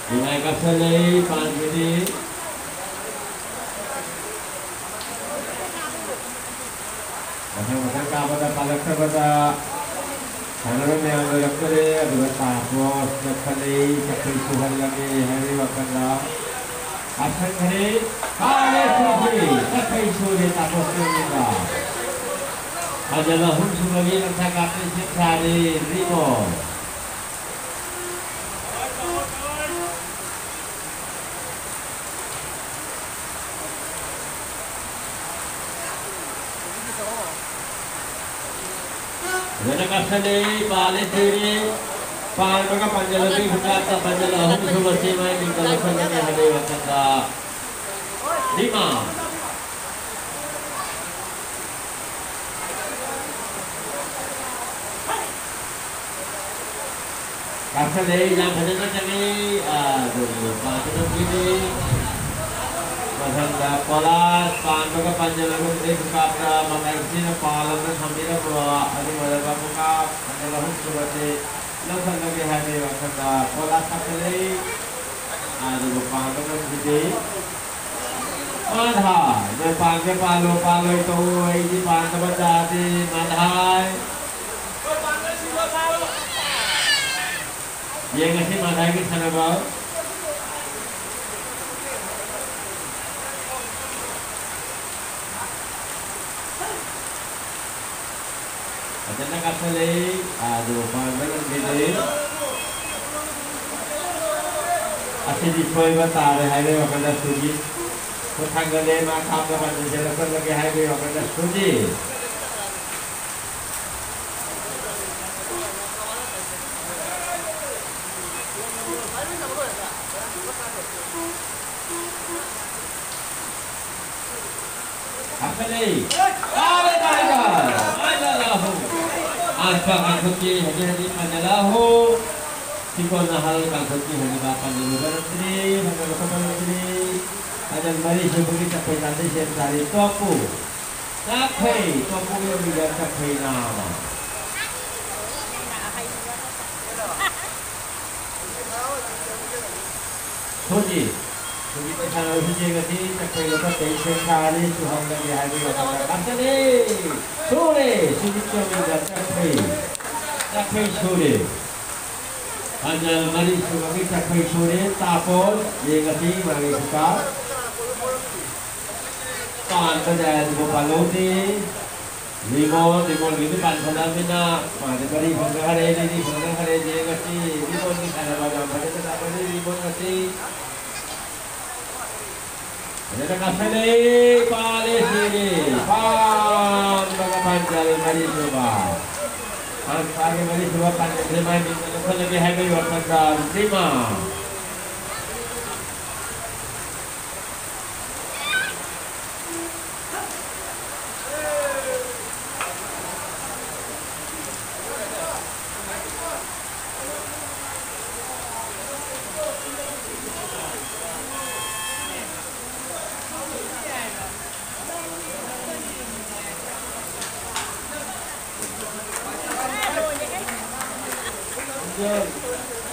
ꯅꯤꯡꯉꯥꯏ ꯀꯥꯞꯁꯜꯂꯛꯏ ꯄꯥꯟꯒꯤꯗꯤ꯫ ꯃꯊꯪ ꯃꯊꯪ ꯀꯥꯕꯗ ꯄꯥꯜꯂꯛꯇꯕꯗ ꯁꯥꯟꯅꯔꯣꯏ ꯃꯌꯥꯝ ꯂꯣꯏꯔꯛꯇꯣꯔꯦ꯫ ꯑꯗꯨꯒ ꯇꯥ ꯀ꯭ꯔꯣꯁꯅ ꯈꯜꯂꯤ, ꯆꯠꯈꯩ ꯁꯨꯍꯜꯂꯒꯦ ꯍꯥꯏꯕꯒꯤ ꯋꯥꯈꯜꯗ ꯀꯥꯞꯁꯟꯈ꯭ꯔꯦ꯫ ꯀꯥꯔꯦ ꯇ꯭ꯔꯣꯐꯤ! ꯆꯠꯈꯩ ꯁꯨꯔꯦ ꯇꯥ ꯀ꯭ꯔꯣꯁꯀꯤ ꯃꯃꯤꯡꯗ꯫ ꯐꯖꯕ ꯑꯍꯨꯝꯁꯨꯕꯒꯤ ꯂꯝꯁꯥ ꯀꯥꯞꯄꯩ ꯁꯦꯝ ꯁꯥꯔꯦ ꯔꯤꯃꯣ꯫ ꯐꯖꯅ ꯀꯥꯞꯁꯜꯂꯤ, ꯄꯥꯜꯂꯦ, ꯊꯤꯔꯤ꯫ ꯄꯥꯟꯕꯒ ꯄꯥꯟꯖꯜꯂꯛꯄꯒꯤ ꯈꯨꯀꯥꯞꯇ ꯄꯥꯟꯖꯜ ꯑꯍꯨꯝ ꯁꯨꯕꯁꯤ ꯃꯥꯏ ꯃꯤꯡꯗ ꯂꯧꯁꯜꯂꯒꯦ ꯍꯥꯏꯕꯒꯤ ꯋꯥꯈꯜꯗ ꯂꯤꯃꯥ꯫ ꯀꯥꯞꯁꯜꯂꯦ, ꯌꯥꯝ ꯐꯖꯅ ꯆꯪꯉꯤ꯫ ꯑꯗꯨꯕꯨ ꯄꯥꯟꯗꯨꯅ ꯄꯤꯔꯤ꯫ ꯃꯊꯪꯗ ꯀꯣꯂꯥꯁ ꯄꯥꯟꯕꯒ ꯄꯥꯟꯖꯜꯂꯒ ꯈꯨꯗꯩ ꯈꯨꯀꯥꯞꯇ ꯃꯃꯥꯏ ꯈꯨꯁꯤꯅ ꯄꯥꯜꯂꯒ ꯊꯝꯕꯤꯔꯝꯕ ꯑꯗꯨ ꯑꯣꯏꯔꯕ ꯈꯨꯀꯥꯞ ꯄꯥꯟꯖꯜ ꯑꯍꯨꯝ ꯁꯨꯕꯁꯤ ꯂꯧꯁꯜꯂꯒꯦ ꯍꯥꯏꯕꯒꯤ ꯋꯥꯈꯜꯗ ꯀꯣꯂꯥꯁ ꯀꯥꯞꯁꯜꯂꯛꯏ꯫ ꯑꯗꯨꯕꯨ ꯄꯥꯟꯕ ꯉꯝꯈꯤꯗꯦ꯫ ꯃꯥꯙꯥꯏ, ꯅꯣꯏ ꯄꯥꯟꯒꯦ ꯄꯥꯜꯂꯣ, ꯄꯥꯜꯂꯣꯏ ꯇꯣꯛꯎ, ꯑꯩꯗꯤ ꯄꯥꯟꯗꯕ ꯇꯥꯗꯦ, ꯃꯥꯙꯥꯏ꯫ ꯌꯦꯡꯉꯁꯤ ꯃꯥꯙꯥꯏꯒꯤ ꯁꯥꯟꯅꯕ꯫ ꯐꯖꯅ ꯀꯥꯞꯁꯤꯜꯂꯤ, ꯑꯗꯨ ꯄꯥꯟꯕ ꯉꯝꯈꯤꯗꯦ꯫ ꯑꯁꯤꯗꯤ ꯁꯣꯏꯕ ꯇꯥꯔꯦ ꯍꯥꯏꯕꯒꯤ ꯋꯥꯈꯜꯗ ꯁꯨꯖꯤꯠ ꯈꯨꯠ ꯊꯥꯡꯒꯠꯂꯦ, ꯃꯥ ꯀꯥꯞꯅꯕ ꯆꯦꯟꯁꯤꯜꯂꯛꯄꯗꯒꯤ ꯍꯥꯏꯕꯒꯤ ꯋꯥꯈꯜꯗ ꯁꯨꯖꯤꯠ꯫ ꯀꯥꯞꯁꯤꯜꯂꯤ꯫ ꯇꯥꯔꯦ, ꯇꯥꯔꯦ, ꯇꯥꯔꯦ꯫ ꯃꯥꯏꯅ ꯂꯥꯍꯨ꯫ ꯑꯁꯄꯥ ꯀꯥꯡꯈꯨꯠꯀꯤ ꯍꯧꯖꯤꯛ ꯍꯧꯖꯤꯛ ꯃꯥꯏꯅ ꯂꯥꯍꯨ꯫ ꯁꯤꯀꯣꯟ ꯅꯍꯜ ꯀꯥꯡꯈꯨꯠꯀꯤ ꯍꯧꯖꯤꯛ ꯃꯥ ꯄꯥꯟꯖꯤꯜ ꯂꯨꯕ ꯅꯠꯇ꯭ꯔꯤ, ꯄꯥꯟꯖꯤꯜ ꯂꯨꯕ ꯅꯠꯇ꯭ꯔꯤ꯫ ꯄꯥꯟꯖꯤꯜ ꯃꯔꯤ ꯁꯨꯕꯒꯤ ꯆꯠꯄꯩ ꯀꯥꯟꯗ ꯁꯦꯝ ꯁꯥꯔꯤ ꯇꯣꯞꯄꯨ꯫ ꯆꯥꯛꯈꯩ, ꯇꯣꯞꯄꯨꯒꯤ ꯃꯃꯤꯡꯗ ꯆꯥꯛꯈꯩ ꯅꯥꯃ꯫ ꯁꯨꯖꯤꯠ꯫ ꯁꯨꯖꯤꯠꯀꯤ ꯁꯥꯟꯅꯕꯁꯤ ꯌꯦꯡꯉꯁꯤ꯫ ꯆꯠꯈ꯭ꯔꯤꯕ ꯐꯠꯇꯦ, ꯁꯦꯝ ꯁꯥꯔꯤ, ꯁꯨꯍꯜꯂꯒꯦ ꯍꯥꯏꯕꯒꯤ ꯋꯥꯈꯜꯗ ꯀꯥꯞꯁꯤꯜꯂꯤ꯫ ꯁꯨꯔꯦ! ꯁꯨꯖꯤꯠꯀꯤ ꯃꯃꯤꯡꯗ ꯆꯠꯈ꯭ꯔꯤ꯫ ꯆꯠꯈ꯭ꯔꯤ ꯁꯨꯔꯦ꯫ ꯄꯥꯟꯖꯜ ꯃꯔꯤ ꯁꯨꯕꯒꯤ ꯆꯠꯈ꯭ꯔꯤ ꯁꯨꯔꯦ꯫ ꯇꯥꯄꯣꯟ ꯌꯦꯡꯉꯁꯤ ꯃꯥꯒꯤ ꯈꯨꯀꯥꯞ꯫ ꯄꯥꯟꯕ ꯌꯥꯏ ꯑꯗꯨꯕꯨ ꯄꯥꯜꯍꯧꯗꯦ꯫ ꯔꯤꯃꯣꯟ, ꯔꯤꯃꯣꯟꯒꯤꯗꯤ ꯄꯥꯟꯈꯠꯂꯛꯑꯃꯤꯅ ꯃꯥꯗꯤ ꯃꯔꯤ ꯐꯪꯅꯈꯔꯦ, ꯃꯔꯤ ꯐꯪꯅꯈꯔꯦ꯫ ꯌꯦꯡꯉꯁꯤ ꯔꯤꯃꯣꯟꯒꯤ ꯁꯥꯟꯅꯕ ꯌꯥꯝ ꯐꯖꯅ ꯁꯥꯟꯅꯔꯤ ꯔꯤꯃꯣꯟ ꯉꯁꯤ꯫ ꯐꯖꯅ ꯀꯥꯞꯁꯤꯜꯂꯦ, ꯄꯥꯜꯂꯦ, ꯁꯤꯔꯦ꯫ ꯄꯥꯟꯕꯒ ꯄꯥꯟꯖꯜ ꯃꯔꯤ ꯁꯨꯕ꯫ ꯃꯥꯒꯤ ꯃꯔꯤꯁꯨꯕ ꯄꯥꯟꯖꯤꯁꯦ ꯃꯥꯏ ꯃꯤꯡꯗ ꯂꯧꯁꯜꯂꯒꯦ ꯍꯥꯏꯕꯒꯤ ꯋꯥꯐꯝꯗ ꯁꯤꯃ꯫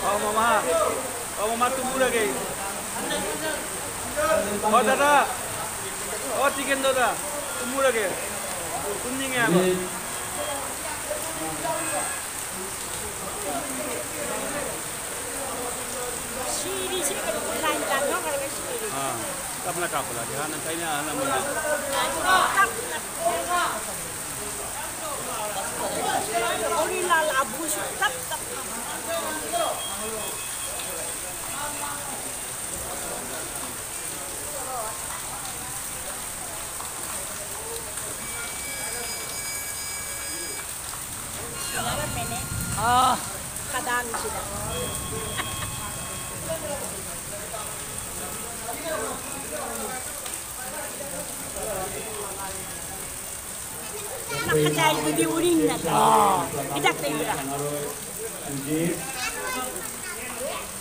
어, ꯃꯃꯥ꯫ 어, ꯃꯃꯥ, ꯇꯨꯝꯃꯨꯔꯒꯦ꯫ 어, ꯗꯥꯗꯥ꯫ 어, ꯇꯤꯀꯦꯟꯗ꯭ꯔꯗ꯫ ꯇꯨꯝꯃꯨꯔꯒꯦ꯫ ꯇꯨꯝꯅꯤꯡꯉꯦ ꯍꯥꯏꯕ꯫ ꯁꯤꯔꯤꯁꯦ ꯀꯩꯅꯣ ꯂꯥꯏꯟ ꯂꯥꯟꯊꯣꯛꯈ꯭ꯔꯒ ꯁꯤꯔꯤ꯫ ꯑꯥ, ꯇꯞꯅ ꯀꯥꯞꯄꯗ ꯍꯥꯟꯅ ꯊꯥꯏꯅ ꯑꯍꯜ ꯂꯃꯟꯅ꯫ ꯇꯞꯅ꯫ ꯑꯣꯔꯤꯂꯥꯜ ꯑꯕꯨꯁꯨ ꯇꯞ ꯇꯞꯅ꯫ ꯁꯤꯟꯅꯔꯝꯃꯦꯅꯦ꯫ ꯑꯥ꯫ ꯈꯗꯥꯡꯁꯤꯗ꯫ ꯈꯗꯥꯏꯗꯨꯗꯤ ꯎꯔꯤꯡ ꯅꯠꯇ꯭ꯔꯣ? ꯑꯥ꯫ ꯍꯤꯗꯥꯛ ꯇꯩꯕ꯭ꯔꯥ?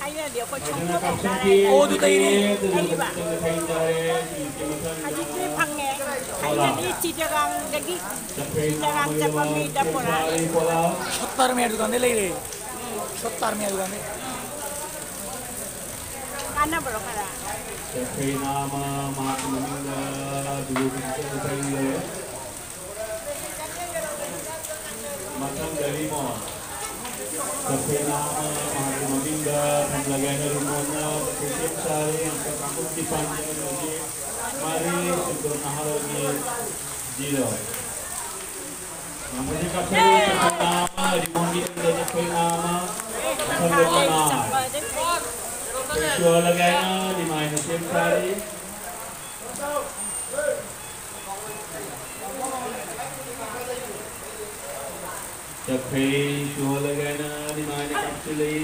ꯍꯥꯏꯅꯗꯤ ꯑꯩꯈꯣꯏ ꯁꯪꯒꯣꯝ ꯌꯥꯝ ꯆꯥꯔꯦ꯫ ꯑꯣ, ꯑꯗꯨ ꯇꯩꯔꯤ꯫ ꯇꯩꯔꯤꯕ? ꯍꯧꯖꯤꯛꯇꯤ ꯐꯪꯉꯦ꯫ ꯍꯥꯏꯅꯗꯤ ꯆꯤꯇꯒꯥꯡꯗꯒꯤ, ꯆꯤꯇꯒꯥꯡ ꯆꯠꯄ ꯃꯤꯗ ꯄꯨꯔꯛꯑꯦ꯫ ꯁꯣꯠꯇꯥꯔ ꯃꯌꯥꯏ ꯗꯨꯀꯥꯟꯗ ꯂꯩꯔꯦ꯫ ꯁꯣꯠꯇꯥꯔ ꯃꯌꯥꯏ ꯗꯨꯀꯥꯟꯗ꯫ ꯀꯥꯟꯅꯕ꯭ꯔꯣ ꯈꯔ? ꯆꯐꯦ ꯅꯥꯃ ꯃꯍꯥꯛꯀꯤ ꯃꯃꯤꯡꯗ ꯒꯨꯔꯨ ꯀ꯭ꯔꯤꯁꯅ ꯂꯩꯔꯦ꯫ ꯃꯊꯪꯗ ꯔꯤꯃꯣꯟ꯫ ꯆꯐꯦ ꯅꯥꯃ ꯃꯍꯥꯛꯀꯤ ꯃꯃꯤꯡꯗ ꯊꯝꯂꯒꯦ ꯍꯥꯏꯅ ꯔꯤꯃꯣꯟꯅ ꯆꯐꯦ ꯁꯦꯝ ꯁꯥꯔꯦ꯫ ꯑꯃꯨꯛꯀ ꯀꯥꯡꯂꯨꯞꯀꯤ ꯄꯥꯟꯖꯤ ꯑꯃꯗꯤ ꯃꯔꯤ ꯁꯦꯟꯗꯣꯟ ꯅꯍꯥꯔꯣꯜꯒꯤ ꯖꯤꯔꯣ꯫ ꯉꯝꯕꯁꯦ ꯀꯥꯞꯁꯜꯂꯨ, ꯆꯐꯦ ꯅꯥꯃ, ꯔꯤꯃꯣꯟꯒꯤ ꯇꯨꯡꯗ ꯆꯐꯦ ꯅꯥꯃ, ꯃꯊꯪꯗ ꯃꯉꯥ꯫ ꯆꯐꯦ ꯁꯨꯍꯜꯂꯒꯦ ꯍꯥꯏꯅ ꯅꯤꯃꯥꯏꯅ ꯁꯦꯝ ꯁꯥꯔꯤ꯫ ꯆꯐꯦ ꯐꯩ ꯁꯨꯍꯜꯂꯒꯦꯅ ꯅꯤꯃꯥꯏꯅ ꯀꯥꯞꯁꯤꯜꯂꯤ꯫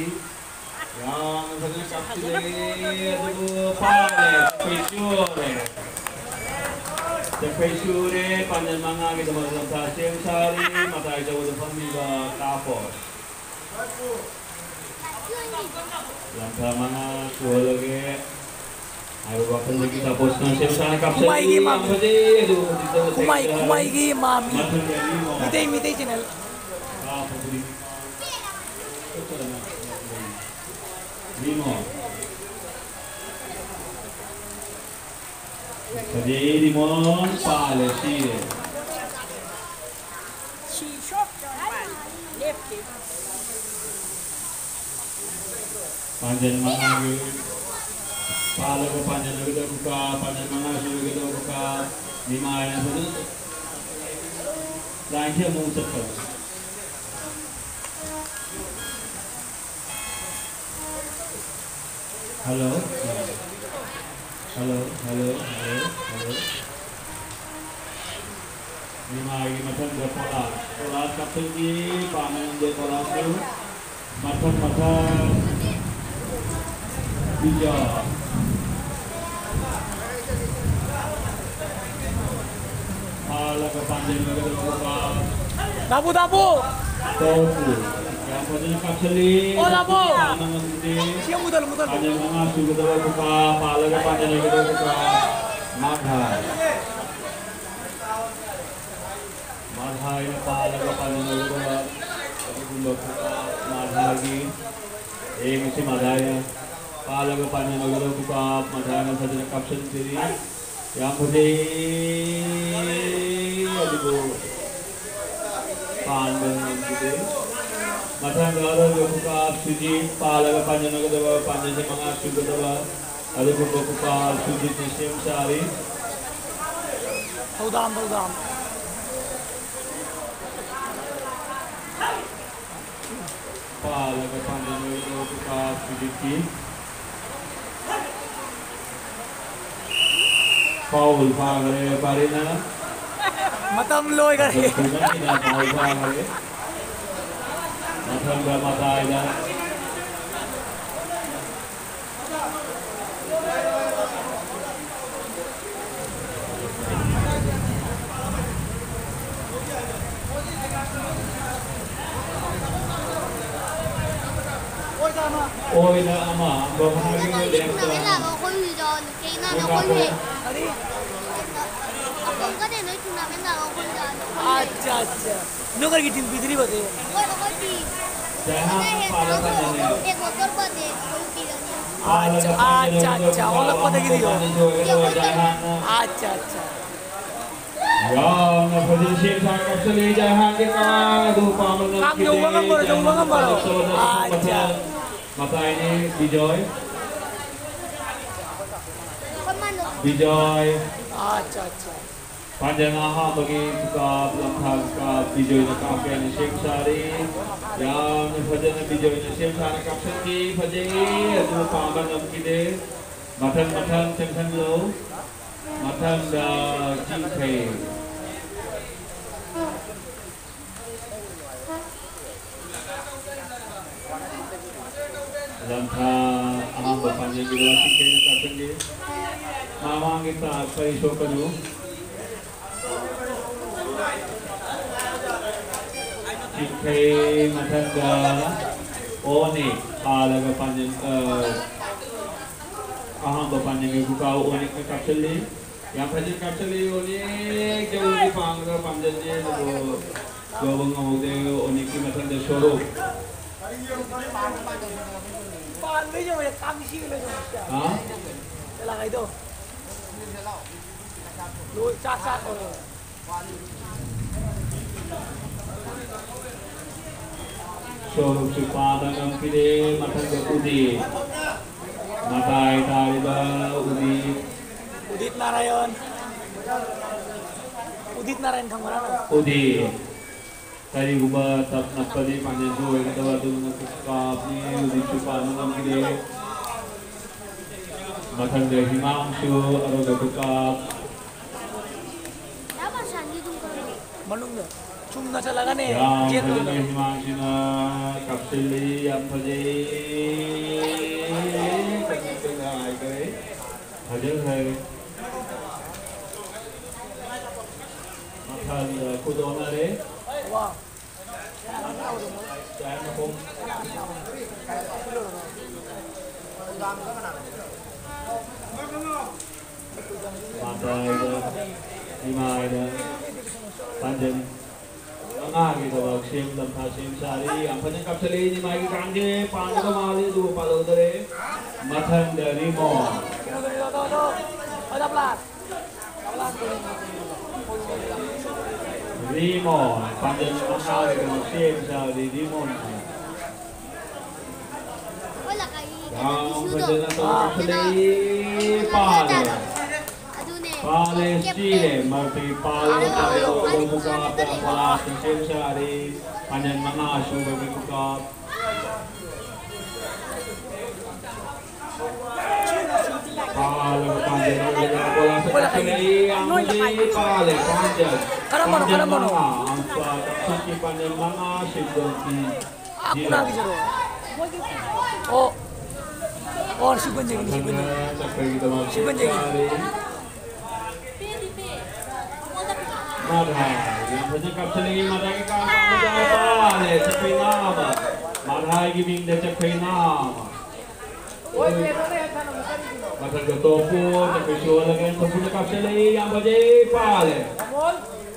ꯌꯥꯝꯅ ꯐꯖꯅ ꯀꯥꯞꯁꯤꯜꯂꯤ꯫ ꯑꯗꯨꯕꯨ ꯐꯥꯔꯦ꯫ ꯐꯩ ꯁꯨꯍꯜꯂꯦ꯫ ꯐꯩ ꯁꯨꯔꯦ꯫ ꯄꯥꯟꯖꯟ ꯃꯉꯥꯒꯤꯗꯃꯛ ꯂꯝꯊꯥ ꯁꯦꯝ ꯁꯥꯔꯤ꯫ ꯃꯇꯥꯏ ꯆꯧꯕꯗ ꯐꯝꯃꯤꯕ ꯀꯥꯄꯣ꯫ ꯂꯝꯊꯥ ꯃꯉꯥ ꯁꯨꯍꯜꯂꯒꯦ꯫ ꯍꯥꯏꯕ ꯋꯥꯈꯜꯗꯒꯤ ꯇꯥꯄꯣꯁꯅ ꯁꯦꯝ ꯁꯥꯅ ꯀꯥꯞꯁꯜꯂꯤ꯫ ꯈꯨꯃꯥꯏꯒꯤ ꯃꯃꯤ꯫ ꯌꯥꯝ ꯐꯖꯩ꯫ ꯑꯗꯨꯕꯨ ꯍꯧꯖꯤꯛꯇ ꯈꯨꯃꯥꯏ, ꯈꯨꯃꯥꯏꯒꯤ ꯃꯃꯤ꯫ ꯃꯊꯪꯗ ꯑꯅꯤ ꯑꯃ꯫ ꯃꯤꯇꯩ, ꯃꯤꯇꯩ ꯆꯦꯅꯦꯜ꯫ ꯀꯥꯞꯄꯕꯨꯗꯤ꯫ ꯃꯤꯃꯣ꯫ ꯐꯖꯩ, ꯔꯤꯃꯣꯟ ꯄꯥꯜꯂꯦ, ꯁꯤꯔꯦ꯫ ꯁꯤ ꯁꯣꯛ ꯆꯪꯕ ꯂꯦꯞꯈꯤ꯫ ꯄꯥꯟꯖꯟ ꯃꯉꯥꯒꯤ ꯄꯥꯜꯂꯒ ꯄꯥꯟꯖꯟ ꯑꯣꯏꯒꯗꯧꯕ ꯀꯥ, ꯄꯥꯟꯖꯟ ꯃꯉꯥꯁꯨ ꯑꯣꯏꯒꯗꯧꯕ ꯀꯥ, ꯅꯤꯃꯥꯏꯅ ꯐꯖꯅ ꯂꯥꯏꯟꯁꯦ ꯑꯃꯨꯛ ꯆꯠꯄ꯫ Hello. Hello, hello, hello, hello. ꯅꯤꯃꯥꯏꯒꯤ ꯃꯊꯪꯗ ꯄꯣꯂꯥꯁ꯫ ꯄꯣꯂꯥꯁ ꯀꯥꯞꯁꯤꯟꯈꯤ, ꯄꯥꯝꯕ ꯉꯝꯗꯦ ꯄꯣꯂꯥꯁꯁꯨ꯫ ꯃꯊꯪ, ꯃꯊꯪ꯫ ꯕꯤꯖꯣꯏ꯫ ꯐꯥꯜꯂꯒ ꯄꯥꯟꯖꯟ ꯑꯣꯏꯒꯗꯧꯕ ꯀꯥ꯫ ꯗꯥꯕꯨ, ꯗꯥꯕꯨ! ꯇꯧꯕꯨ꯫ ꯌꯥꯝ ꯐꯖꯅ ꯀꯥꯞꯁꯤꯜꯂꯤ꯫ ꯑꯣ, ꯗꯥꯕꯨ! ꯄꯥꯟꯕ ꯉꯝꯗꯦ꯫ ꯁꯤ ꯑꯃꯨꯛ ꯃꯨꯊꯠꯂꯨ, ꯃꯨꯊꯠꯂꯨ꯫ ꯄꯥꯟꯖꯟ ꯃꯉꯥ ꯁꯨꯒꯗꯕ ꯀꯥ, ꯄꯥꯜꯂꯒ ꯄꯥꯟꯖꯟ ꯑꯣꯏꯒꯗꯧꯕ ꯀꯥ꯫ ꯃꯥꯙꯥ꯫ ꯃꯥꯙꯥꯏꯅ ꯄꯥꯜꯂꯒ ꯄꯥꯟꯖꯟ ꯑꯣꯏꯒꯗꯕ ꯑꯗꯨꯒꯨꯝꯕ ꯀꯥ꯫ ꯃꯥꯙꯥꯒꯤ ꯌꯦꯡꯉꯁꯤ, ꯃꯥꯙꯥꯏꯅ ꯄꯥꯜꯂꯒ ꯄꯥꯟꯖꯟ ꯑꯣꯏꯒꯗꯕ ꯀꯥ꯫ ꯃꯥꯙꯥꯏꯅ ꯐꯖꯅ ꯀꯥꯞꯁꯤꯟꯕꯤꯔꯤ꯫ ꯌꯥꯝ ꯐꯖꯩ꯫ ꯑꯗꯨꯕꯨ ꯄꯥꯟꯕ ꯉꯝꯈꯤꯗꯦ꯫ ꯃꯊꯪꯗ ꯑꯔꯣꯏꯕ ꯈꯨꯀꯥꯞ ꯁꯨꯖꯤꯠ ꯄꯥꯜꯂꯒ ꯄꯥꯟꯖꯟꯒꯗꯕ, ꯄꯥꯟꯖꯟꯁꯦ ꯃꯉꯥ ꯁꯨꯒꯗꯕ ꯑꯗꯨꯒꯨꯝꯕ ꯈꯨꯀꯥꯞ ꯁꯨꯖꯤꯠꯅ ꯁꯦꯝ ꯁꯥꯔꯤ꯫ ꯊꯧꯗꯥꯝ, ꯊꯧꯗꯥꯝ꯫ ꯄꯥꯜꯂꯒ ꯄꯥꯟꯖꯟ ꯑꯣꯏꯒꯗꯕ ꯈꯨꯀꯥꯞ ꯁꯨꯖꯤꯠꯀꯤ꯫ ꯐꯥꯎꯜ ꯐꯥꯈ꯭ꯔꯦ ꯔꯦꯐꯥꯔꯤꯅ꯫ ꯃꯇꯝ ꯂꯣꯏꯈꯔꯦ꯫ ꯃꯇꯝ ꯀꯨꯏꯃꯟꯒꯤꯗ ꯐꯥꯎꯜ ꯐꯥꯈ꯭ꯔꯦ꯫ ꯃꯊꯪꯗ ꯃꯇꯥꯏꯗ ꯑꯣꯏꯅ ꯑꯃ, ꯕ꯭ꯔꯍ꯭ꯃꯥꯒꯤ ꯑꯣꯏꯅ ꯂꯦꯡꯕ꯫ ꯑꯩꯈꯣꯏ ꯍꯨꯏꯗꯣ, ꯅꯨꯡꯁꯤꯅ ꯑꯩꯈꯣꯏ ꯍꯨꯏ꯫ ꯑꯁꯣꯝꯒꯅꯦ ꯅꯣꯏ ꯊꯨꯡꯅꯕ ꯂꯥꯛꯑꯣ, ꯑꯩꯈꯣꯏ ꯍꯨꯏꯗꯣ, ꯑꯩꯈꯣꯏ ꯍꯨꯏ꯫ ꯑꯠꯆꯥ, ꯑꯠꯆꯥ꯫ ꯅꯣꯏ ꯀꯔꯤꯒꯤ ꯊꯤꯟꯕꯤꯗ꯭ꯔꯤꯕ ꯑꯗꯨ? ꯑꯩꯈꯣꯏ, ꯑꯩꯈꯣꯏ ꯄꯤ꯫ ꯖꯥꯏꯍꯥꯟ ꯄꯥꯜꯂꯀꯥꯟꯗꯅꯦ꯫ ꯑꯦ, ꯕꯣꯇꯜ ꯄꯣꯠꯅꯦ, ꯑꯩꯈꯣꯏ ꯄꯤꯔꯅꯤ꯫ ꯑꯠꯆꯥ, ꯑꯠꯆꯥ, ꯑꯠꯆꯥ꯫ ꯑꯣꯜꯂꯛꯄꯗꯒꯤꯗꯤ ꯌꯣ-, ꯖꯥꯏꯍꯥꯟ꯫ ꯑꯠꯆꯥ, ꯑꯠꯆꯥ꯫ ꯌꯥꯝꯅ ꯐꯖꯅ ꯁꯦꯝ ꯁꯥ ꯀꯥꯞꯁꯤꯜꯂꯤ꯫ ꯖꯥꯏꯍꯥꯟꯒꯤ ꯀꯥꯡ ꯑꯗꯨ ꯄꯥꯝꯕ ꯀꯥꯡ ꯌꯧꯕ ꯉꯝꯕꯔꯣ, ꯌꯧꯕ ꯉꯝꯕꯔꯣ? ꯉꯝꯗꯕ ꯑꯠꯆꯥ꯫ ꯃꯇꯥꯏꯅꯤ ꯕꯤꯖꯣꯏ꯫ ꯕꯤꯖꯣꯏ꯫ ꯑꯠꯆꯥ, ꯑꯠꯆꯥ꯫ ꯄꯥꯟꯖꯅ ꯑꯍꯥꯟꯕꯒꯤ ꯈꯨꯀꯥꯞ, ꯂꯝꯊꯥ ꯈꯨꯀꯥꯞ, ꯕꯤꯖꯣꯏꯅ ꯀꯥꯞꯀꯦ ꯍꯥꯏꯅ ꯁꯦꯝ ꯁꯥꯔꯤ꯫ ꯌꯥꯝꯅ ꯐꯖꯅ ꯕꯤꯖꯣꯏꯅ ꯁꯦꯝ ꯁꯥꯅ ꯀꯥꯞꯁꯤꯟꯈꯤ꯫ ꯐꯖꯩ꯫ ꯑꯗꯨ ꯄꯥꯝꯕ ꯉꯝꯈꯤꯗꯦ꯫ ꯃꯊꯪ, ꯃꯊꯪ ꯆꯪꯁꯤꯟꯂꯨ꯫ ꯃꯊꯪꯗ ꯆꯤꯡꯈꯩ꯫ ꯂꯝꯊꯥ ꯑꯍꯥꯟꯕ ꯄꯥꯟꯖꯟꯒꯤ ꯂꯣꯏꯔ ꯆꯤꯡꯈꯩꯅ ꯀꯥꯞꯁꯤꯟꯈꯤ꯫ ꯃꯃꯥꯡꯒꯤ ꯇꯥ ꯀꯔꯤ ꯁꯣꯛꯀꯅꯨ꯫ ꯆꯤꯡꯈꯩ ꯃꯊꯪꯗ ꯑꯣꯅꯤ ꯍꯥꯜꯂꯒ ꯄꯥꯟꯖꯟ, ꯑ, ꯑꯍꯥꯟꯕ ꯄꯥꯟꯖꯟꯒꯤ ꯈꯨꯀꯥꯎ ꯑꯣꯅꯤꯛꯅ ꯀꯥꯞꯁꯤꯜꯂꯤ꯫ ꯌꯥꯝ ꯐꯖꯅ ꯀꯥꯞꯁꯤꯜꯂꯤ ꯑꯣꯅꯤꯛ꯫ ꯖꯧꯒꯤ ꯄꯥꯡꯒꯗ ꯄꯥꯟꯖꯟꯅꯤ ꯑꯗꯨꯕꯨ ꯌꯧꯕ ꯉꯝꯍꯧꯗꯦ꯫ ꯑꯣꯅꯤꯛꯀꯤ ꯃꯊꯪꯗ ꯁꯣꯔꯨ꯫ ꯍꯥ? ꯂꯣꯏ ꯆꯥꯛ ꯆꯥꯛ ꯇꯧꯔꯦ꯫ ꯁꯣꯔꯨꯛꯁꯨ ꯄꯥꯕ ꯉꯝꯈꯤꯗꯦ꯫ ꯃꯊꯪꯗ ꯎꯗꯤꯠ꯫ ꯃꯇꯥꯏ ꯇꯥꯔꯤꯕ ꯎꯗꯤꯠ꯫ ꯎꯗꯤꯠ ꯅꯥꯔꯥꯌꯟ꯫ ꯎꯗꯤꯠ ꯅꯥꯔꯥꯌꯟ ꯈꯪꯕ꯭ꯔꯥ ꯅꯪ? ꯎꯗꯤꯠ꯫ ꯀꯔꯤꯒꯨꯝꯕ ꯇꯞ ꯅꯞꯄꯗꯤ ꯐꯥꯏꯅꯦꯜꯁꯨ ꯑꯣꯏꯒꯗꯕ ꯑꯗꯨꯒꯨꯝꯕ ꯀꯥꯞꯅꯤ꯫ ꯎꯗꯤꯠꯁꯨ ꯄꯥꯕ ꯉꯝꯈꯤꯗꯦ꯫ ꯃꯊꯪꯗ ꯍꯤꯃꯥꯡꯁꯨ ꯑꯔꯣꯏꯕ ꯈꯨꯀꯥꯞ꯫ ꯃꯅꯨꯡꯗ꯫ ꯆꯨꯝꯅ ꯆꯠꯂꯒꯅꯦ, ꯌꯥꯝ ꯆꯦꯟꯗꯣꯏꯅꯦ꯫ ꯐꯖꯅ ꯍꯤꯃꯥꯡꯁꯤꯅ ꯀꯥꯞꯁꯤꯜꯂꯤ, ꯌꯥꯝ ꯐꯖꯩ꯫ ꯀꯟꯅ ꯀꯟꯅ ꯍꯥꯏꯈ꯭ꯔꯦ꯫ ꯐꯖꯈ꯭ꯔꯦ꯫ ꯃꯊꯪꯗ ꯈꯨꯗꯣꯡꯅꯔꯦ꯫ ꯋꯥ꯫ ꯇꯥꯏꯝ ꯃꯈꯣꯡ꯫ ꯃꯇꯥꯏꯗ, ꯏꯃꯥꯏꯗ, ꯄꯥꯟꯖꯟ꯫ ꯃꯉꯥꯒꯤꯗꯃꯛ ꯁꯦꯝ, ꯂꯝꯊꯥ ꯁꯦꯝ ꯁꯥꯔꯤ꯫ ꯌꯥꯝ ꯐꯖꯅ ꯀꯥꯞꯁꯤꯜꯂꯤ꯫ ꯅꯤꯃꯥꯏꯒꯤ ꯀꯥꯡꯖꯦ ꯄꯥꯟꯒꯗꯧ ꯃꯥꯜꯂꯤ, ꯑꯗꯨꯕꯨ ꯄꯥꯜꯍꯧꯗꯔꯦ꯫ ꯃꯊꯪꯗ ꯔꯤꯃꯣꯟ꯫ ꯔꯤꯃꯣꯟ꯫ ꯄꯥꯟꯖꯟ ꯃꯉꯥꯒꯤꯗꯃꯛ ꯁꯦꯝ ꯁꯥꯔꯤ ꯔꯤꯃꯣꯟ꯫ ꯌꯥꯝ ꯐꯖꯅ ꯇꯧꯔꯛꯈ꯭ꯔꯦ꯫ ꯄꯥꯜꯂꯦ꯫ ꯄꯥꯜꯂꯦ, ꯁꯤꯔꯦ꯫ ꯃꯔꯨꯞꯇꯒꯤ ꯄꯥꯜꯂꯦ, ꯄꯥꯜꯂꯦ, ꯄꯥꯜꯂꯦ, ꯄꯥꯜꯂꯦ, ꯄꯥꯜꯂꯦ, ꯄꯥꯜꯂꯦ, ꯁꯦꯝ ꯁꯥꯔꯦ꯫ ꯄꯥꯟꯖꯟ ꯃꯉꯥ ꯁꯨꯕꯒꯤ ꯈꯨꯀꯥꯞ꯫ ꯄꯥꯜꯂꯦ, ꯄꯥꯜꯂꯦ, ꯄꯥꯜꯂꯦ, ꯄꯥꯜꯂꯦ, ꯄꯥꯜꯂꯦ, ꯄꯥꯜꯂꯦ, ꯄꯥꯟꯖꯟ꯫ ꯀꯔꯝꯕꯅꯣ, ꯄꯥꯟꯖꯟ ꯀꯔꯝꯕꯅꯣ? ꯃꯉꯥ, ꯑꯪꯀ ꯀꯛꯆꯤꯡꯒꯤ ꯄꯥꯟꯖꯟ ꯃꯉꯥ, ꯁꯤꯟꯗꯣꯛꯀꯤ ꯑꯥ, ꯖꯤꯔꯣ꯫ ꯀꯅꯥꯒꯤꯁꯤꯔꯣ? ꯑꯣ꯫ ꯑꯣ, ꯁꯤꯒꯨꯟꯖꯒꯤꯅꯤ, ꯁꯤꯒꯨꯟꯖꯒꯤ꯫ ꯃꯊꯪꯗ ꯆꯠꯄꯒꯤꯗꯃꯛ ꯁꯤꯒꯨꯟꯖꯒꯤ꯫ ꯆꯥꯔꯤ꯫ ꯃꯥꯙꯥꯏ, ꯌꯥꯝ ꯐꯖꯅ ꯀꯥꯞꯁꯤꯜꯂꯤ, ꯃꯥꯙꯥꯏꯒꯤ ꯀꯥꯞꯄ ꯑꯃꯗ ꯄꯥꯜꯂꯦ, ꯆꯠꯄꯩ ꯅꯥꯃ꯫ ꯃꯥꯙꯥꯏꯒꯤ ꯃꯤꯡꯗ ꯆꯠꯄꯩ ꯅꯥꯃ꯫ ꯃꯊꯪꯗ ꯇꯣꯞꯄꯨ, ꯆꯠꯄꯩ ꯁꯨꯍꯜꯂꯒꯦ, ꯇꯣꯞꯄꯨꯅ ꯀꯥꯞꯁꯤꯜꯂꯤ, ꯌꯥꯝ ꯐꯖꯩ, ꯄꯥꯜꯂꯦ꯫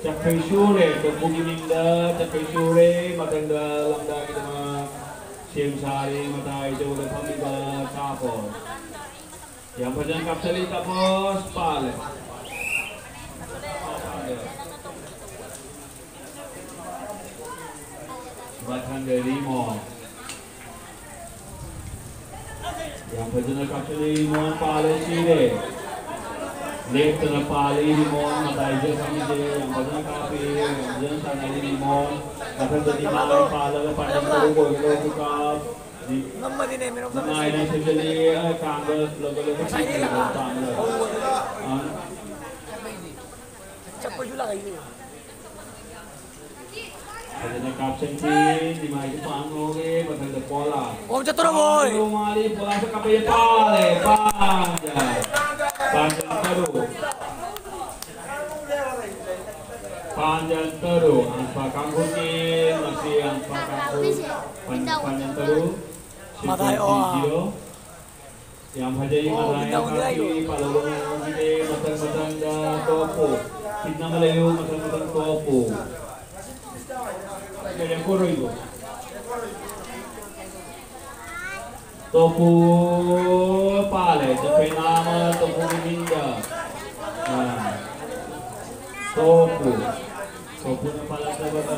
ꯆꯠꯄꯩ ꯁꯨꯔꯦ, ꯇꯣꯞꯄꯨꯒꯤ ꯃꯤꯡꯗ ꯆꯠꯄꯩ ꯁꯨꯔꯦ, ꯃꯊꯪꯗ ꯂꯝꯗꯥꯒꯤꯗꯃꯛ ꯁꯦꯝ ꯁꯥꯔꯤ, ꯃꯇꯥꯏ ꯆꯧꯗ ꯐꯝꯃꯤꯕ ꯇꯥꯄꯣ꯫ ꯌꯥꯝ ꯐꯖꯅ ꯀꯥꯞꯁꯤꯜꯂꯤ, ꯇꯥꯄꯣꯁ ꯄꯥꯜꯂꯦ꯫ ꯃꯊꯪꯗ ꯔꯤꯃꯣ꯫ ꯌꯥꯝ ꯐꯖꯅ ꯀꯥꯞꯁꯤꯜꯂꯤ, ꯔꯤꯃꯣ ꯄꯥꯜꯂꯦ, ꯁꯤꯔꯦ꯫ ꯂꯦꯞꯇꯅ ꯄꯥꯜꯂꯤ, ꯔꯤꯃꯣ꯫ ꯃꯇꯥꯏꯗ ꯐꯝꯃꯤꯁꯦ ꯌꯥꯝ ꯐꯖꯅ ꯀꯥꯞꯄꯤ, ꯌꯥꯝ ꯐꯖꯅ ꯁꯥꯟꯅꯔꯤ, ꯔꯤꯃꯣ꯫ ꯃꯊꯪꯗꯗꯤ ꯃꯥ ꯄꯥꯜꯂꯒ ꯄꯥꯟꯖꯟ ꯇꯔꯨꯛ ꯑꯣꯏꯒꯗꯧꯕ ꯈꯨꯀꯥꯞ꯫ ꯉꯝꯃꯗꯤꯅꯦ, ꯃꯦꯔꯣꯝ ꯆꯠꯂꯁꯤ꯫ ꯅꯨꯡꯉꯥꯏꯅ ꯁꯦꯝꯖꯤꯜꯂꯤ, ꯑ, ꯀꯥꯡꯗ ꯂꯧꯒꯠꯂꯒ ꯉꯁꯥꯏꯗꯤ ꯄꯤꯕꯤꯔꯒ ꯂꯥꯛꯑꯣ꯫ ꯄꯥꯝꯂꯒ꯫ ꯑ꯫ ꯆꯠꯄꯁꯨ ꯂꯥꯛꯏꯅꯦ꯫ ꯐꯖꯅ ꯀꯥꯞꯁꯤꯟꯈꯤ꯫ ꯅꯤꯃꯥꯏꯁꯨ ꯄꯥꯟ ꯉꯧꯔꯦ꯫ ꯃꯊꯪꯗ ꯄꯣꯂꯥ꯫ ꯑꯣ, ꯆꯠꯇꯣꯔꯕꯣ? ꯄꯥꯟ ꯉꯧ ꯃꯥꯜꯂꯤ꯫ ꯄꯣꯂꯥꯁꯨ ꯀꯥꯞꯄꯛꯑꯦ꯫ ꯄꯥꯜꯂꯦ꯫ ꯄꯥꯟꯖ꯫ ꯄꯥꯟꯖꯟ ꯇꯔꯨꯛ꯫ ꯄꯥꯟꯖꯟ ꯇꯔꯨꯛ꯫ ꯑꯟꯁꯥ ꯀꯥꯡꯕꯨꯒꯤ ꯉꯁꯤ ꯑꯟꯁꯥ ꯀꯥꯡꯕꯨ ꯄꯥꯟ-, ꯄꯥꯟꯖꯟ ꯇꯔꯨꯛ꯫ ꯃꯊꯥꯏ ꯑꯣ꯫ Six zero. ꯌꯥꯝ ꯐꯖꯩ꯫ ꯑꯣ, ꯃꯊꯥꯏ ꯃꯤꯅꯥꯎꯅꯦ ꯍꯥꯏꯌꯣ꯫ ꯀꯥꯡꯕꯨꯒꯤ ꯄꯥꯜꯍꯧꯕ ꯃꯌꯥꯝꯁꯤꯡꯁꯦ ꯃꯊꯪ ꯃꯊꯪꯗ ꯇꯣꯞꯄꯨ꯫ ꯁꯤꯠ ꯑꯃ ꯂꯩꯌꯨ꯫ ꯃꯊꯪ ꯃꯊꯪ ꯇꯣꯞꯄꯨ꯫ ꯂꯦꯞꯄꯔꯣꯏꯕ꯫ ꯇꯣꯄꯨ ꯄꯥꯜꯂꯦ, ꯆꯐꯦꯅꯥ ꯑꯃ ꯇꯣꯄꯨꯒꯤ ꯃꯤꯡꯗ꯫ ꯑꯥ꯫ ꯇꯣꯄꯨ꯫ ꯇꯣꯄꯨꯅ ꯄꯥꯜꯂꯛꯇꯕꯗ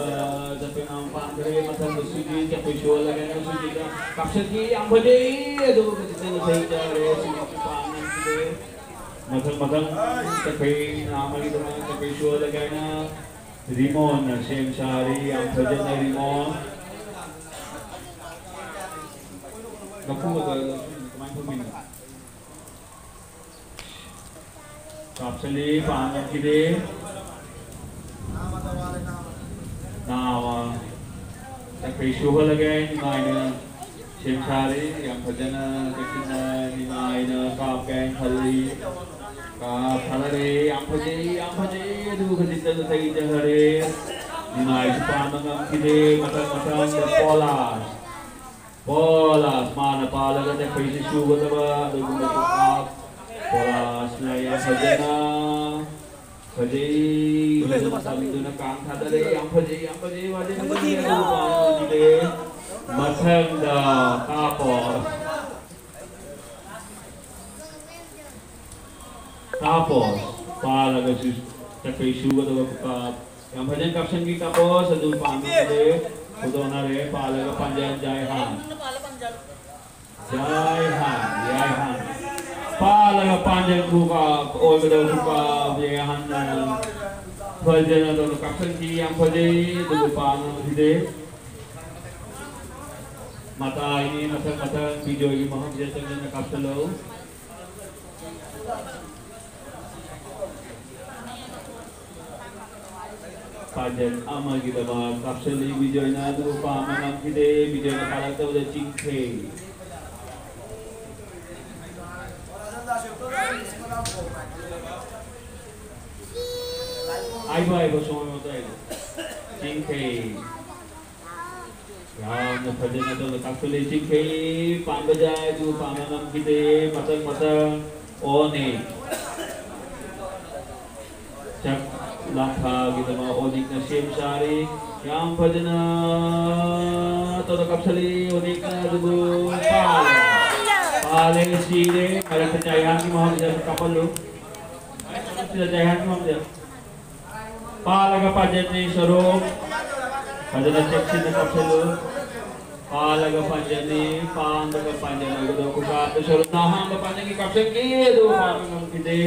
ꯆꯐꯦꯅꯥ ꯑꯃ ꯄꯥꯟꯈ꯭ꯔꯦ꯫ ꯃꯊꯪꯗ ꯁꯨꯖꯤ, ꯆꯐꯦ ꯁꯨꯍꯜꯂꯒꯦ꯫ ꯁꯨꯖꯤꯗ ꯀꯥꯞꯁꯤꯟꯈꯤ, ꯌꯥꯝ ꯐꯖꯩ꯫ ꯑꯗꯨꯕꯨ ꯈꯖꯤꯛꯇꯪ ꯊꯩꯖꯔꯦ꯫ ꯁꯨꯖꯤꯗꯤ ꯄꯥꯟ ꯉꯝꯈꯤꯗꯦ꯫ ꯃꯊꯪ, ꯃꯊꯪ ꯆꯐꯦꯅꯥ ꯑꯃꯒꯤꯗꯃꯛ ꯆꯐꯦ ꯁꯨꯍꯜꯂꯒꯦ ꯍꯥꯏꯅ ꯔꯤꯃꯣꯟꯅ ꯁꯦꯝ ꯁꯥꯔꯤ, ꯌꯥꯝ ꯐꯖꯅ ꯔꯤꯃꯣꯟ꯫ ꯂꯐꯨꯒꯗꯣ ꯂꯧꯁꯤꯟ ꯀꯃꯥꯏꯅ ꯇꯧꯕꯤꯅꯣ? ꯀꯥꯞꯁꯤꯜꯂꯤ, ꯄꯥꯟ ꯉꯝꯈꯤꯗꯦ꯫ ꯅꯥꯕ꯫ ꯆꯐꯦ ꯁꯨꯍꯜꯂꯒꯦ, ꯅꯤꯡꯉꯥꯏꯅ ꯁꯦꯝ ꯁꯥꯔꯤ, ꯌꯥꯝ ꯐꯖꯅ ꯆꯦꯛꯁꯤꯟꯅ ꯅꯤꯡꯉꯥꯏꯅ ꯀꯥꯞꯀꯦ ꯍꯥꯏꯅ ꯈꯜꯂꯤ꯫ ꯀꯥꯞꯊꯔꯦ, ꯌꯥꯝ ꯐꯖꯩ, ꯌꯥꯝ ꯐꯖꯩ, ꯑꯗꯨꯕꯨ ꯈꯖꯤꯛꯇꯪ ꯊꯩꯖꯈꯔꯦ꯫ ꯅꯤꯡꯉꯥꯏꯁꯨ ꯄꯥꯟꯕ ꯉꯝꯈꯤꯗꯦ, ꯃꯊꯪ ꯃꯊꯪꯗ ꯄꯣꯂꯥꯁ꯫ ꯄꯣꯂꯥꯁ ꯃꯥꯅ ꯄꯥꯜꯂꯒ ꯆꯐꯦꯁꯤ ꯁꯨꯒꯗꯕ ꯑꯗꯨꯒꯨꯝꯕ ꯈꯨꯄꯥꯛ꯫ ꯄꯣꯂꯥꯁꯅ ꯌꯥꯝ ꯐꯖꯅ ꯐꯖꯩ꯫ ꯐꯖꯅ ꯇꯝꯗꯨꯅ ꯀꯥꯡ ꯊꯥꯗꯔꯦ꯫ ꯌꯥꯝ ꯐꯖꯩ, ꯌꯥꯝ ꯐꯖꯩ, ꯐꯖꯩ, ꯐꯖꯩ, ꯐꯖꯩ꯫ ꯑꯗꯨꯕꯨ ꯄꯥꯟꯕ ꯉꯝꯈꯤꯗꯦ꯫ ꯃꯊꯪꯗ ꯀꯥꯞꯄꯣ꯫ ꯀꯥꯞꯄꯣ꯫ ꯄꯥꯜꯂꯒꯁꯨ ꯆꯐꯦ ꯁꯨꯒꯗꯕ ꯈꯨꯄꯥꯛ꯫ ꯌꯥꯝ ꯐꯖꯅ ꯀꯥꯞꯁꯟꯕꯤ ꯀꯥꯞꯄꯣ꯫ ꯑꯗꯨ ꯄꯥꯟꯕꯁꯦ ꯍꯨꯟꯗꯣꯛꯅꯔꯦ꯫ ꯄꯥꯜꯂꯒ ꯄꯥꯟꯖꯟ ꯖꯥꯏꯍꯥꯟ꯫ ꯖꯥꯏꯍꯥꯟ, ꯖꯥꯏꯍꯥꯟ꯫ ꯄꯥꯜꯂꯒ ꯄꯥꯟꯖꯟ ꯈꯨꯄꯥꯛ, ꯑꯣꯏꯒꯗꯕ ꯈꯨꯄꯥꯛ, ꯖꯥꯏꯍꯥꯟꯅ ꯐꯖꯅ ꯇꯧꯅ ꯀꯥꯞꯁꯟꯈꯤ꯫ ꯌꯥꯝ ꯐꯖꯩ꯫ ꯑꯗꯨꯕꯨ ꯄꯥꯟꯕ ꯉꯝꯈꯤꯗꯦ꯫ ꯃꯇꯥꯏꯅꯤ, ꯃꯊꯪ ꯃꯊꯪ ꯕꯤꯖꯣꯏꯒꯤ ꯃꯐꯝꯁꯤꯗ ꯆꯪꯁꯤꯟꯅ ꯀꯥꯞꯁꯤꯜꯂꯨ꯫ ꯄꯥꯖꯟ ꯑꯃꯒꯤꯗꯃꯛ ꯀꯥꯞꯁꯤꯜꯂꯤ ꯕꯤꯖꯣꯏꯅ, ꯑꯗꯨꯕꯨ ꯄꯥꯝꯕ ꯉꯝꯈꯤꯗꯦ꯫ ꯕꯤꯖꯣꯏꯅ ꯄꯥꯜꯂꯛꯇꯕꯗ ꯆꯤꯡꯈꯩ꯫ ꯍꯥꯏꯕ ꯍꯥꯏꯕ ꯁꯣꯝ ꯆꯤꯡꯈꯩ꯫ ꯌꯥꯝꯅ ꯐꯖꯅ ꯇꯧꯅ ꯀꯥꯞꯊꯣꯛꯂꯦ꯫ ꯆꯤꯡꯈꯩ ꯄꯥꯟꯕ ꯌꯥꯏ, ꯑꯗꯨ ꯄꯥꯟꯕ ꯉꯝꯈꯤꯗꯦ꯫ ꯃꯊꯪ ꯃꯊꯪ ꯑꯣꯅꯤ꯫ ꯆꯥꯛ ꯂꯥꯡꯊꯥꯒꯤꯗꯃꯛ ꯑꯣꯅꯤꯛꯅ ꯁꯦꯝ ꯁꯥꯔꯤ꯫ ꯌꯥꯝ ꯐꯖꯅ ꯇꯧꯅ ꯀꯥꯞꯁꯤꯜꯂꯤ ꯑꯣꯅꯤꯛꯅ, ꯑꯗꯨꯕꯨ ꯄꯥꯜꯂꯦ꯫ ꯄꯥꯜꯂꯦ, ꯁꯤꯔꯦ꯫ ꯃꯔꯛꯇ ꯆꯥꯏꯍꯥꯟꯒꯤ ꯃꯐꯝꯁꯤꯗ ꯀꯥꯞꯍꯜꯂꯨ꯫ ꯁꯤꯗ ꯆꯥꯏꯍꯥꯟꯒꯤ ꯃꯐꯝꯁꯤꯗ꯫ ꯄꯥꯜꯂꯒ ꯄꯥꯟꯖꯟꯅꯤ ꯁꯔꯨꯛ꯫ ꯐꯖꯅ ꯆꯦꯛꯁꯤꯟꯅ ꯀꯥꯞꯁꯤꯜꯂꯨ꯫ ꯄꯥꯜꯂꯒ ꯄꯥꯟꯖꯟꯅꯤ, ꯄꯥꯟꯗꯒ ꯄꯥꯟꯖꯟꯅꯒꯗꯧ ꯈꯨꯀꯥꯞꯇ ꯁꯔꯨꯛꯅ ꯑꯍꯥꯟꯕ ꯄꯥꯟꯖꯟꯒꯤ ꯀꯥꯞꯁꯤꯟꯈꯤ, ꯑꯗꯨ ꯄꯥꯟꯕ ꯉꯝꯈꯤꯗꯦ꯫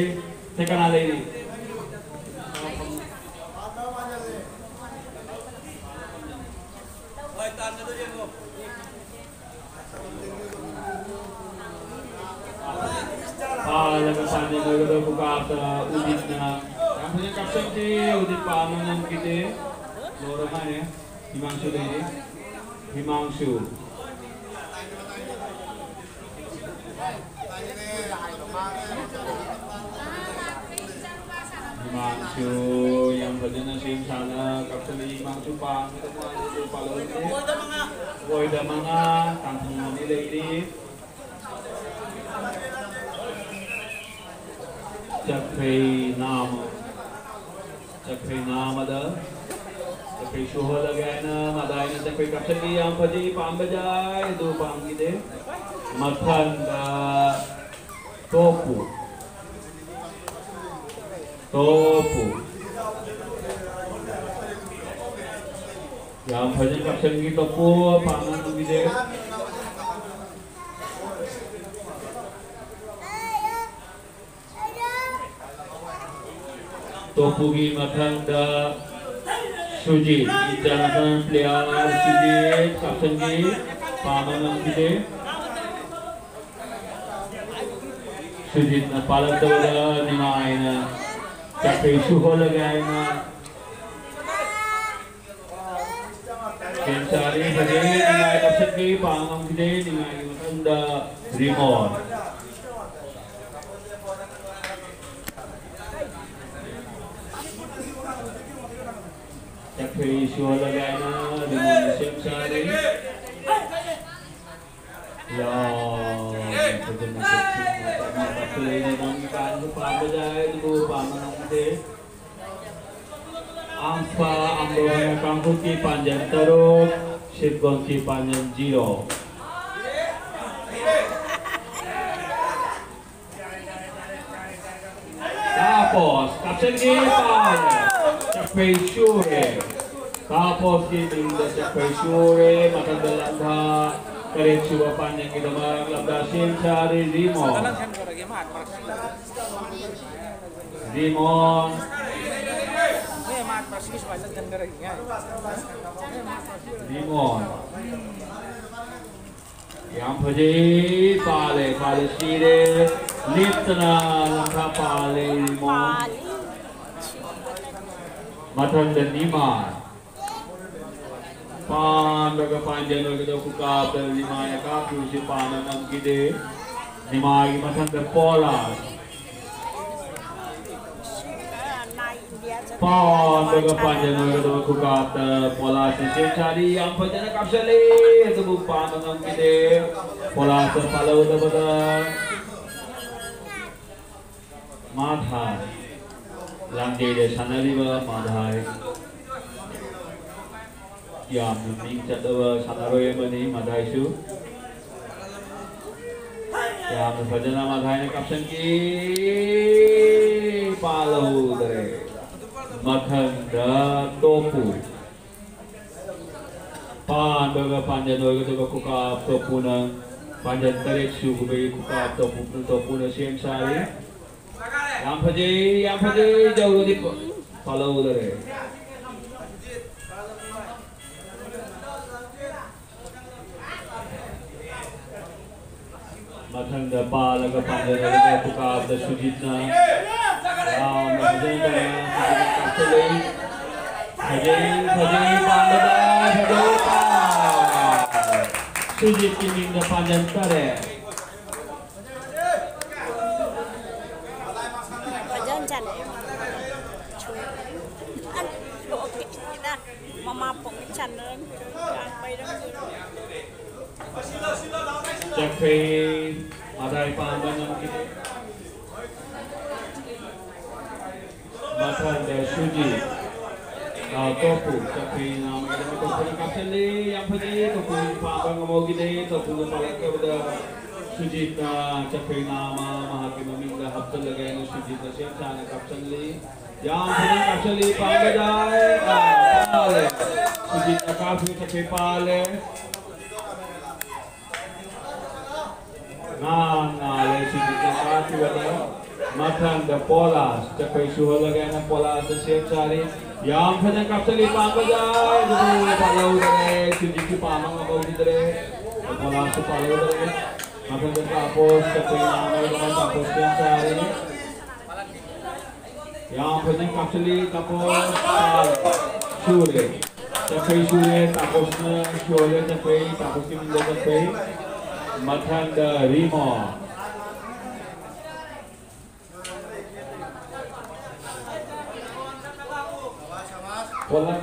ꯁꯦ ꯀꯅꯥ ꯂꯩꯔꯤ? ꯄꯥꯜꯂꯒ ꯄꯥꯟꯖꯟꯅꯒꯗꯧ ꯈꯨꯀꯥꯞꯇ ꯎꯗꯤꯠꯅ ꯌꯥꯝ ꯐꯖꯅ ꯀꯥꯞꯁꯤꯟꯈꯤ꯫ ꯎꯗꯤꯠ ꯄꯥꯟꯕ ꯉꯝꯈꯤꯗꯦ꯫ ꯂꯣꯏꯔ ꯃꯥꯜꯂꯦ꯫ ꯍꯤꯃꯥꯡꯁꯨ ꯂꯩꯔꯤ꯫ ꯍꯤꯃꯥꯡꯁꯨ꯫ ꯍꯤꯃꯥꯡꯁꯨ ꯌꯥꯝ ꯐꯖꯅ ꯁꯦꯝ ꯁꯥꯅ ꯀꯥꯞꯁꯤꯜꯂꯤ꯫ ꯍꯤꯃꯥꯡꯁꯨ ꯄꯥꯟꯒꯗꯕ ꯃꯥꯜꯂꯤ꯫ ꯄꯥꯜꯍꯧꯗꯦ꯫ ꯑꯣꯏꯗ ꯃꯉꯥ, ꯇꯥꯡꯈꯨꯜ ꯑꯅꯤ ꯂꯩꯔꯤ꯫ ꯆꯠꯈ꯭ꯔꯦ ꯅꯥꯃ꯫ ꯆꯠꯈ꯭ꯔꯦ ꯅꯥꯃꯗ꯫ ꯆꯠꯈ꯭ꯔꯦ ꯁꯨꯍꯜꯂꯒꯦ ꯍꯥꯏꯅ ꯃꯗꯥꯏꯅ ꯆꯠꯈ꯭ꯔꯦ ꯀꯥꯞꯁꯤꯟꯈꯤ꯫ ꯌꯥꯝ ꯐꯖꯩ, ꯄꯥꯟꯕ ꯌꯥꯏ, ꯑꯗꯨ ꯄꯥꯟꯈꯤꯗꯦ꯫ ꯃꯊꯪꯗ ꯇꯣꯄꯨ꯫ ꯇꯣꯄꯨ꯫ ꯌꯥꯝ ꯐꯖꯅ ꯀꯥꯞꯁꯤꯟꯈꯤ ꯇꯣꯄꯨ, ꯄꯥꯟꯕ ꯉꯝꯈꯤꯗꯦ꯫ ꯇꯣꯄꯨꯒꯤ ꯃꯊꯪꯗ ꯁꯨꯖꯤꯠ, international player ꯁꯨꯖꯤꯠ ꯀꯥꯞꯁꯤꯟꯈꯤ, ꯄꯥꯟꯕ ꯉꯝꯈꯤꯗꯦ꯫ ꯁꯨꯖꯤꯠꯅ ꯄꯥꯜꯂꯛꯇꯕꯗ ꯅꯤꯡꯉꯥꯏꯅ ꯆꯠꯈ꯭ꯔꯦ ꯁꯨꯍꯣꯜꯂꯒꯦ ꯍꯥꯏꯅ꯫ ꯁꯦꯝ ꯁꯥꯔꯤ ꯐꯖꯩ, ꯅꯤꯡꯉꯥꯏ ꯀꯞꯁꯤꯟꯈꯤ, ꯄꯥꯡ ꯉꯝꯈꯤꯗꯦ, ꯅꯤꯡꯉꯥꯏꯒꯤ ꯃꯊꯪꯗ ꯔꯤꯃꯣꯟ꯫ ꯆꯠꯈ꯭ꯔꯦ ꯏꯁꯨ ꯍꯜꯂꯒꯥꯏꯅ ꯔꯤꯃꯣꯟ ꯁꯦꯝ ꯁꯥꯔꯤ꯫ ꯌꯥ, ꯐꯖꯅ ꯆꯠꯈꯤ꯫ ꯃꯇꯝ ꯂꯩꯔꯦ, ꯃꯃꯤ ꯀꯥꯡꯁꯨ ꯄꯥꯟꯕ ꯌꯥꯏ, ꯑꯗꯨꯕꯨ ꯄꯥꯟꯕ ꯉꯝꯗꯦ꯫ ꯑꯝꯐꯥ ꯑꯝꯕꯣꯅ ꯀꯥꯡꯄꯣꯛꯄꯤ ꯄꯥꯟꯖꯟ ꯇꯔꯨꯛ, ꯁꯤꯠꯀꯣꯟꯀꯤ ꯄꯥꯟꯖꯟ ꯖꯤꯔꯣ꯫ ꯀꯥꯄꯣꯁ, ꯀꯥꯞꯁꯤꯟꯈꯤ, ꯄꯥꯜ꯫ ꯆꯞꯄꯩ ꯁꯨꯔꯦ꯫ ꯀꯥꯄꯣꯁꯀꯤ ꯃꯤꯡꯗ ꯆꯞꯄꯩ ꯁꯨꯔꯦ꯫ ꯃꯊꯪꯗ ꯂꯝꯊꯥ ꯇꯔꯦꯠ ꯁꯨꯕ ꯄꯥꯟꯖꯟꯒꯤꯗꯃꯛ ꯂꯝꯊꯥ ꯁꯦꯝ ꯁꯥꯔꯤ ꯔꯤꯃꯣꯟ꯫ ꯔꯤꯃꯣꯟ꯫ ꯔꯤꯃꯣꯟ꯫ ꯌꯥꯝ ꯐꯖꯩ꯫ ꯄꯥꯜꯂꯦ, ꯄꯥꯜꯂꯦ, ꯁꯤꯔꯦ꯫ ꯂꯦꯞꯇꯅ ꯂꯝꯈꯥ ꯄꯥꯜꯂꯦ, ꯔꯤꯃꯣꯟ꯫ ꯃꯊꯪꯗ ꯅꯤꯃꯥꯔ꯫ ꯄꯥꯟꯕꯒ ꯄꯥꯟꯖꯟ ꯑꯣꯏꯒꯗꯧꯕ ꯈꯨꯀꯥꯞꯇ ꯅꯤꯃꯥꯔꯅ ꯀꯥꯞꯈꯤꯕꯁꯤ ꯄꯥꯟꯕ ꯉꯝꯈꯤꯗꯦ꯫ ꯅꯤꯃꯥꯔꯒꯤ ꯃꯊꯪꯗ ꯄꯣꯂꯥꯔꯗ꯫ ꯄꯥꯟꯕꯒ ꯄꯥꯟꯖꯟ ꯑꯣꯏꯒꯗꯕ ꯈꯨꯀꯥꯞꯇ ꯄꯣꯂꯥꯁꯅ ꯁꯦꯝ ꯁꯥꯔꯤ꯫ ꯌꯥꯝ ꯐꯖꯅ ꯀꯥꯞꯁꯤꯜꯂꯤ, ꯑꯗꯨꯕꯨ ꯄꯥꯟꯕ ꯉꯝꯈꯤꯗꯦ꯫ ꯄꯣꯂꯥꯁꯇ ꯄꯥꯜꯍꯧꯗꯕꯗ ꯃꯥꯙꯥꯏ, ꯂꯥꯡꯖꯩꯗ ꯁꯥꯟꯅꯔꯤꯕ ꯃꯥꯙꯥꯏ꯫ ꯌꯥꯝꯅ ꯃꯤꯡ ꯆꯠꯂꯕ ꯁꯥꯟꯅꯔꯣꯏ ꯑꯃꯅꯤ ꯃꯥꯙꯥꯏꯁꯨ꯫ ꯌꯥꯝꯅ ꯐꯖꯅ ꯃꯥꯙꯥꯏꯅ ꯀꯥꯞꯁꯤꯟꯈꯤ꯫ ꯄꯥꯜꯍꯧꯗꯔꯦ꯫ ꯃꯊꯪꯗ ꯇꯣꯄꯨ꯫ ꯄꯥꯟꯕꯒ ꯄꯥꯟꯖꯟ ꯑꯣꯏꯒꯗꯕ ꯈꯨꯀꯥꯞ ꯇꯣꯄꯨꯅ ꯄꯥꯟꯖꯟ ꯇꯔꯦꯠ ꯁꯨꯕꯒꯤ ꯈꯨꯀꯥꯞ ꯇꯣꯄꯨ, ꯇꯣꯄꯨꯅ ꯁꯦꯝ ꯁꯥꯔꯤ꯫ ꯌꯥꯝ ꯐꯖꯩ, ꯌꯥꯝ ꯐꯖꯩ꯫ ꯖꯧꯔꯗꯤ ꯄꯥꯜꯍꯧꯗꯔꯦ꯫ ꯃꯊꯪꯗ ꯄꯥꯜꯂꯒ ꯄꯥꯟꯖꯔꯒ ꯈꯨꯀꯥꯞꯇ ꯁꯨꯖꯤꯠꯅ ꯌꯥꯝꯅ ꯐꯖꯅ ꯇꯧꯔꯤ꯫ ꯁꯨꯖꯤꯠꯅ ꯀꯥꯞꯁꯤꯜꯂꯤ꯫ ꯐꯖꯩ, ꯐꯖꯩ, ꯄꯥꯟꯕꯗ ꯁꯨꯖꯤꯠꯀꯤ ꯃꯤꯡꯗ ꯄꯥꯟꯖꯟ ꯇꯥꯔꯦ꯫ ꯐꯖꯅ ꯆꯥꯅꯩ꯫ ꯃꯃꯥ ꯄꯣꯛꯅ ꯆꯥꯅꯔꯝꯈꯤꯔꯣꯏ, ꯀꯥꯡ ꯄꯩꯔꯝꯈꯤꯔꯣꯏ꯫ ꯆꯈꯩ ꯃꯗꯥꯏ ꯄꯥꯟꯕ ꯉꯝꯈꯤꯗꯦ꯫ ꯃꯊꯪꯗ ꯁꯨꯖꯤꯠ, ꯑ, ꯇꯣꯞꯄꯨ, ꯆꯈꯩꯅ ꯃꯥꯏꯀꯩꯗ ꯇꯣꯞꯄꯨꯅ ꯀꯥꯞꯁꯤꯜꯂꯤ꯫ ꯌꯥꯝ ꯐꯖꯩ꯫ ꯇꯣꯞꯄꯨ ꯄꯥꯟꯕ ꯉꯝꯍꯧꯈꯤꯗꯦ꯫ ꯇꯣꯞꯄꯨꯅ ꯄꯥꯜꯂꯛꯇꯕꯗ ꯁꯨꯖꯤꯠꯅ ꯆꯈꯩꯅ ꯑꯃ ꯃꯍꯥꯛꯀꯤ ꯃꯃꯤꯡꯗ ꯍꯥꯞꯆꯤꯜꯂꯒꯦ ꯍꯥꯏꯅ ꯁꯨꯖꯤꯠꯅ ꯁꯦꯝ ꯁꯥꯅ ꯀꯥꯞꯁꯤꯜꯂꯤ꯫ ꯌꯥꯝ ꯐꯖꯅ ꯀꯥꯞꯁꯤꯜꯂꯤ꯫ ꯄꯥꯟꯕꯗ, ꯑ, ꯄꯥꯜꯂꯦ꯫ ꯁꯨꯖꯤꯠꯅ ꯀꯥꯞꯈꯤꯕ ꯆꯈꯩ ꯄꯥꯜꯂꯦ꯫ ꯉꯥꯡ ꯉꯥꯂꯦ ꯁꯤꯒꯤ ꯀꯥꯈꯤꯕꯗ꯫ ꯃꯊꯪꯗ ꯄꯣꯂꯥꯁ, ꯆꯈꯩ ꯁꯨꯍꯜꯂꯒꯦꯅ ꯄꯣꯂꯥꯁꯇ ꯁꯦꯝ ꯁꯥꯔꯤ꯫ ꯌꯥꯝ ꯐꯖꯅ ꯀꯥꯞꯁꯤꯜꯂꯤ ꯄꯥꯟꯕꯗ, ꯑꯗꯨꯕꯨ ꯄꯥꯜꯍꯧꯗ꯭ꯔꯦ, ꯁꯤꯖꯤꯠꯁꯨ ꯄꯥꯟꯕ ꯉꯝꯍꯧꯈꯤꯗ꯭ꯔꯦ꯫ ꯄꯣꯂꯥꯁꯁꯨ ꯄꯥꯜꯍꯧꯗ꯭ꯔꯦ꯫ ꯃꯊꯪꯗ ꯇꯥꯄꯣꯁ, ꯆꯈꯩ ꯉꯥꯡ ꯇꯥꯄꯣꯁ ꯁꯦꯝ ꯁꯥꯔꯤ꯫ ꯌꯥꯝ ꯐꯖꯅ ꯀꯥꯞꯁꯤꯜꯂꯤ, ꯇꯥꯄꯣꯁ꯫ ꯁꯨꯔꯦ꯫ ꯆꯈꯩ ꯁꯨꯔꯦ, ꯇꯥꯄꯣꯁꯅ ꯁꯨꯔꯦ, ꯆꯈꯩ, ꯇꯥꯄꯣꯁꯀꯤ ꯃꯤꯡꯗ ꯆꯈꯩ꯫ ꯃꯊꯪꯗ ꯔꯤꯃꯣ꯫ ꯄꯣꯂꯥ-,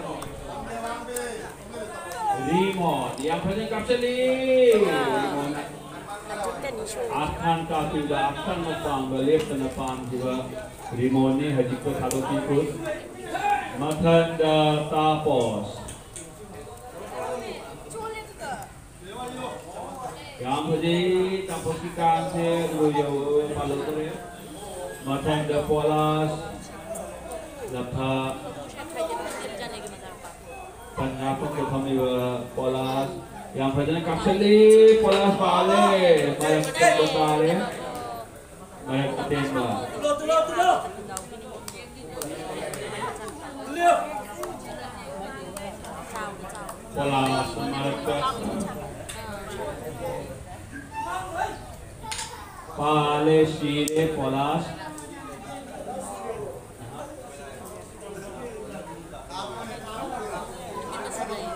ꯔꯤꯃꯣ꯫ ꯌꯥꯝ ꯐꯖꯅ ꯀꯥꯞꯁꯤꯜꯂꯤ꯫ ꯔꯤꯃꯣꯅ ꯑꯞꯊꯥꯟ ꯀꯥꯞꯄꯤꯕ, ꯑꯞꯊꯥꯟꯅ ꯄꯥꯝꯕ, ꯂꯦꯞꯇꯅ ꯄꯥꯝꯈꯤꯕ ꯔꯤꯃꯣꯟꯅꯤ ꯍꯧꯖꯤꯛꯇ ꯊꯥꯗꯣꯛꯄꯤ ꯈꯨꯠ꯫ ꯃꯊꯪꯗ ꯇꯥꯄꯣꯁ꯫ ꯌꯥꯝ ꯐꯖꯩ, ꯇꯥꯄꯣꯁꯀꯤ ꯀꯥꯡꯁꯦ ꯑꯗꯨꯕꯨ ꯌꯧ-, ꯄꯥꯜꯍꯧꯗ꯭ꯔꯦ꯫ ꯃꯊꯪꯗ ꯄꯣꯂꯥꯁ, ꯂꯝꯐꯥ꯫ ꯇꯟ ꯉꯥꯛꯄꯗ ꯐꯝꯃꯤꯕ ꯄꯣꯂꯥꯁ꯫ ꯌꯥꯝ ꯐꯖꯅ ꯀꯥꯞꯁꯤꯜꯂꯤ꯫ ꯄꯣꯂꯥꯁ ꯄꯥꯜꯂꯦ꯫ ꯃꯔꯛ ꯆꯠꯄ ꯇꯥꯔꯦ꯫ ꯃꯔꯛ ꯑꯇꯦꯟꯕ꯫ ꯄꯣꯂꯥꯁ ꯃꯔꯛꯇ꯫ ꯄꯥꯜꯂꯦ, ꯁꯤꯔꯦ ꯄꯣꯂꯥꯁ꯫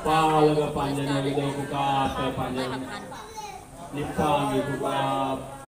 ꯄꯥꯜꯂꯒ ꯄꯥꯟꯖꯟ ꯑꯣꯏꯒꯗꯧꯕ ꯈꯨꯀꯥꯞꯇ ꯄꯥꯟꯖꯟ꯫ ꯅꯤꯄꯥꯟꯒꯤ ꯈꯨꯀꯥꯞ꯫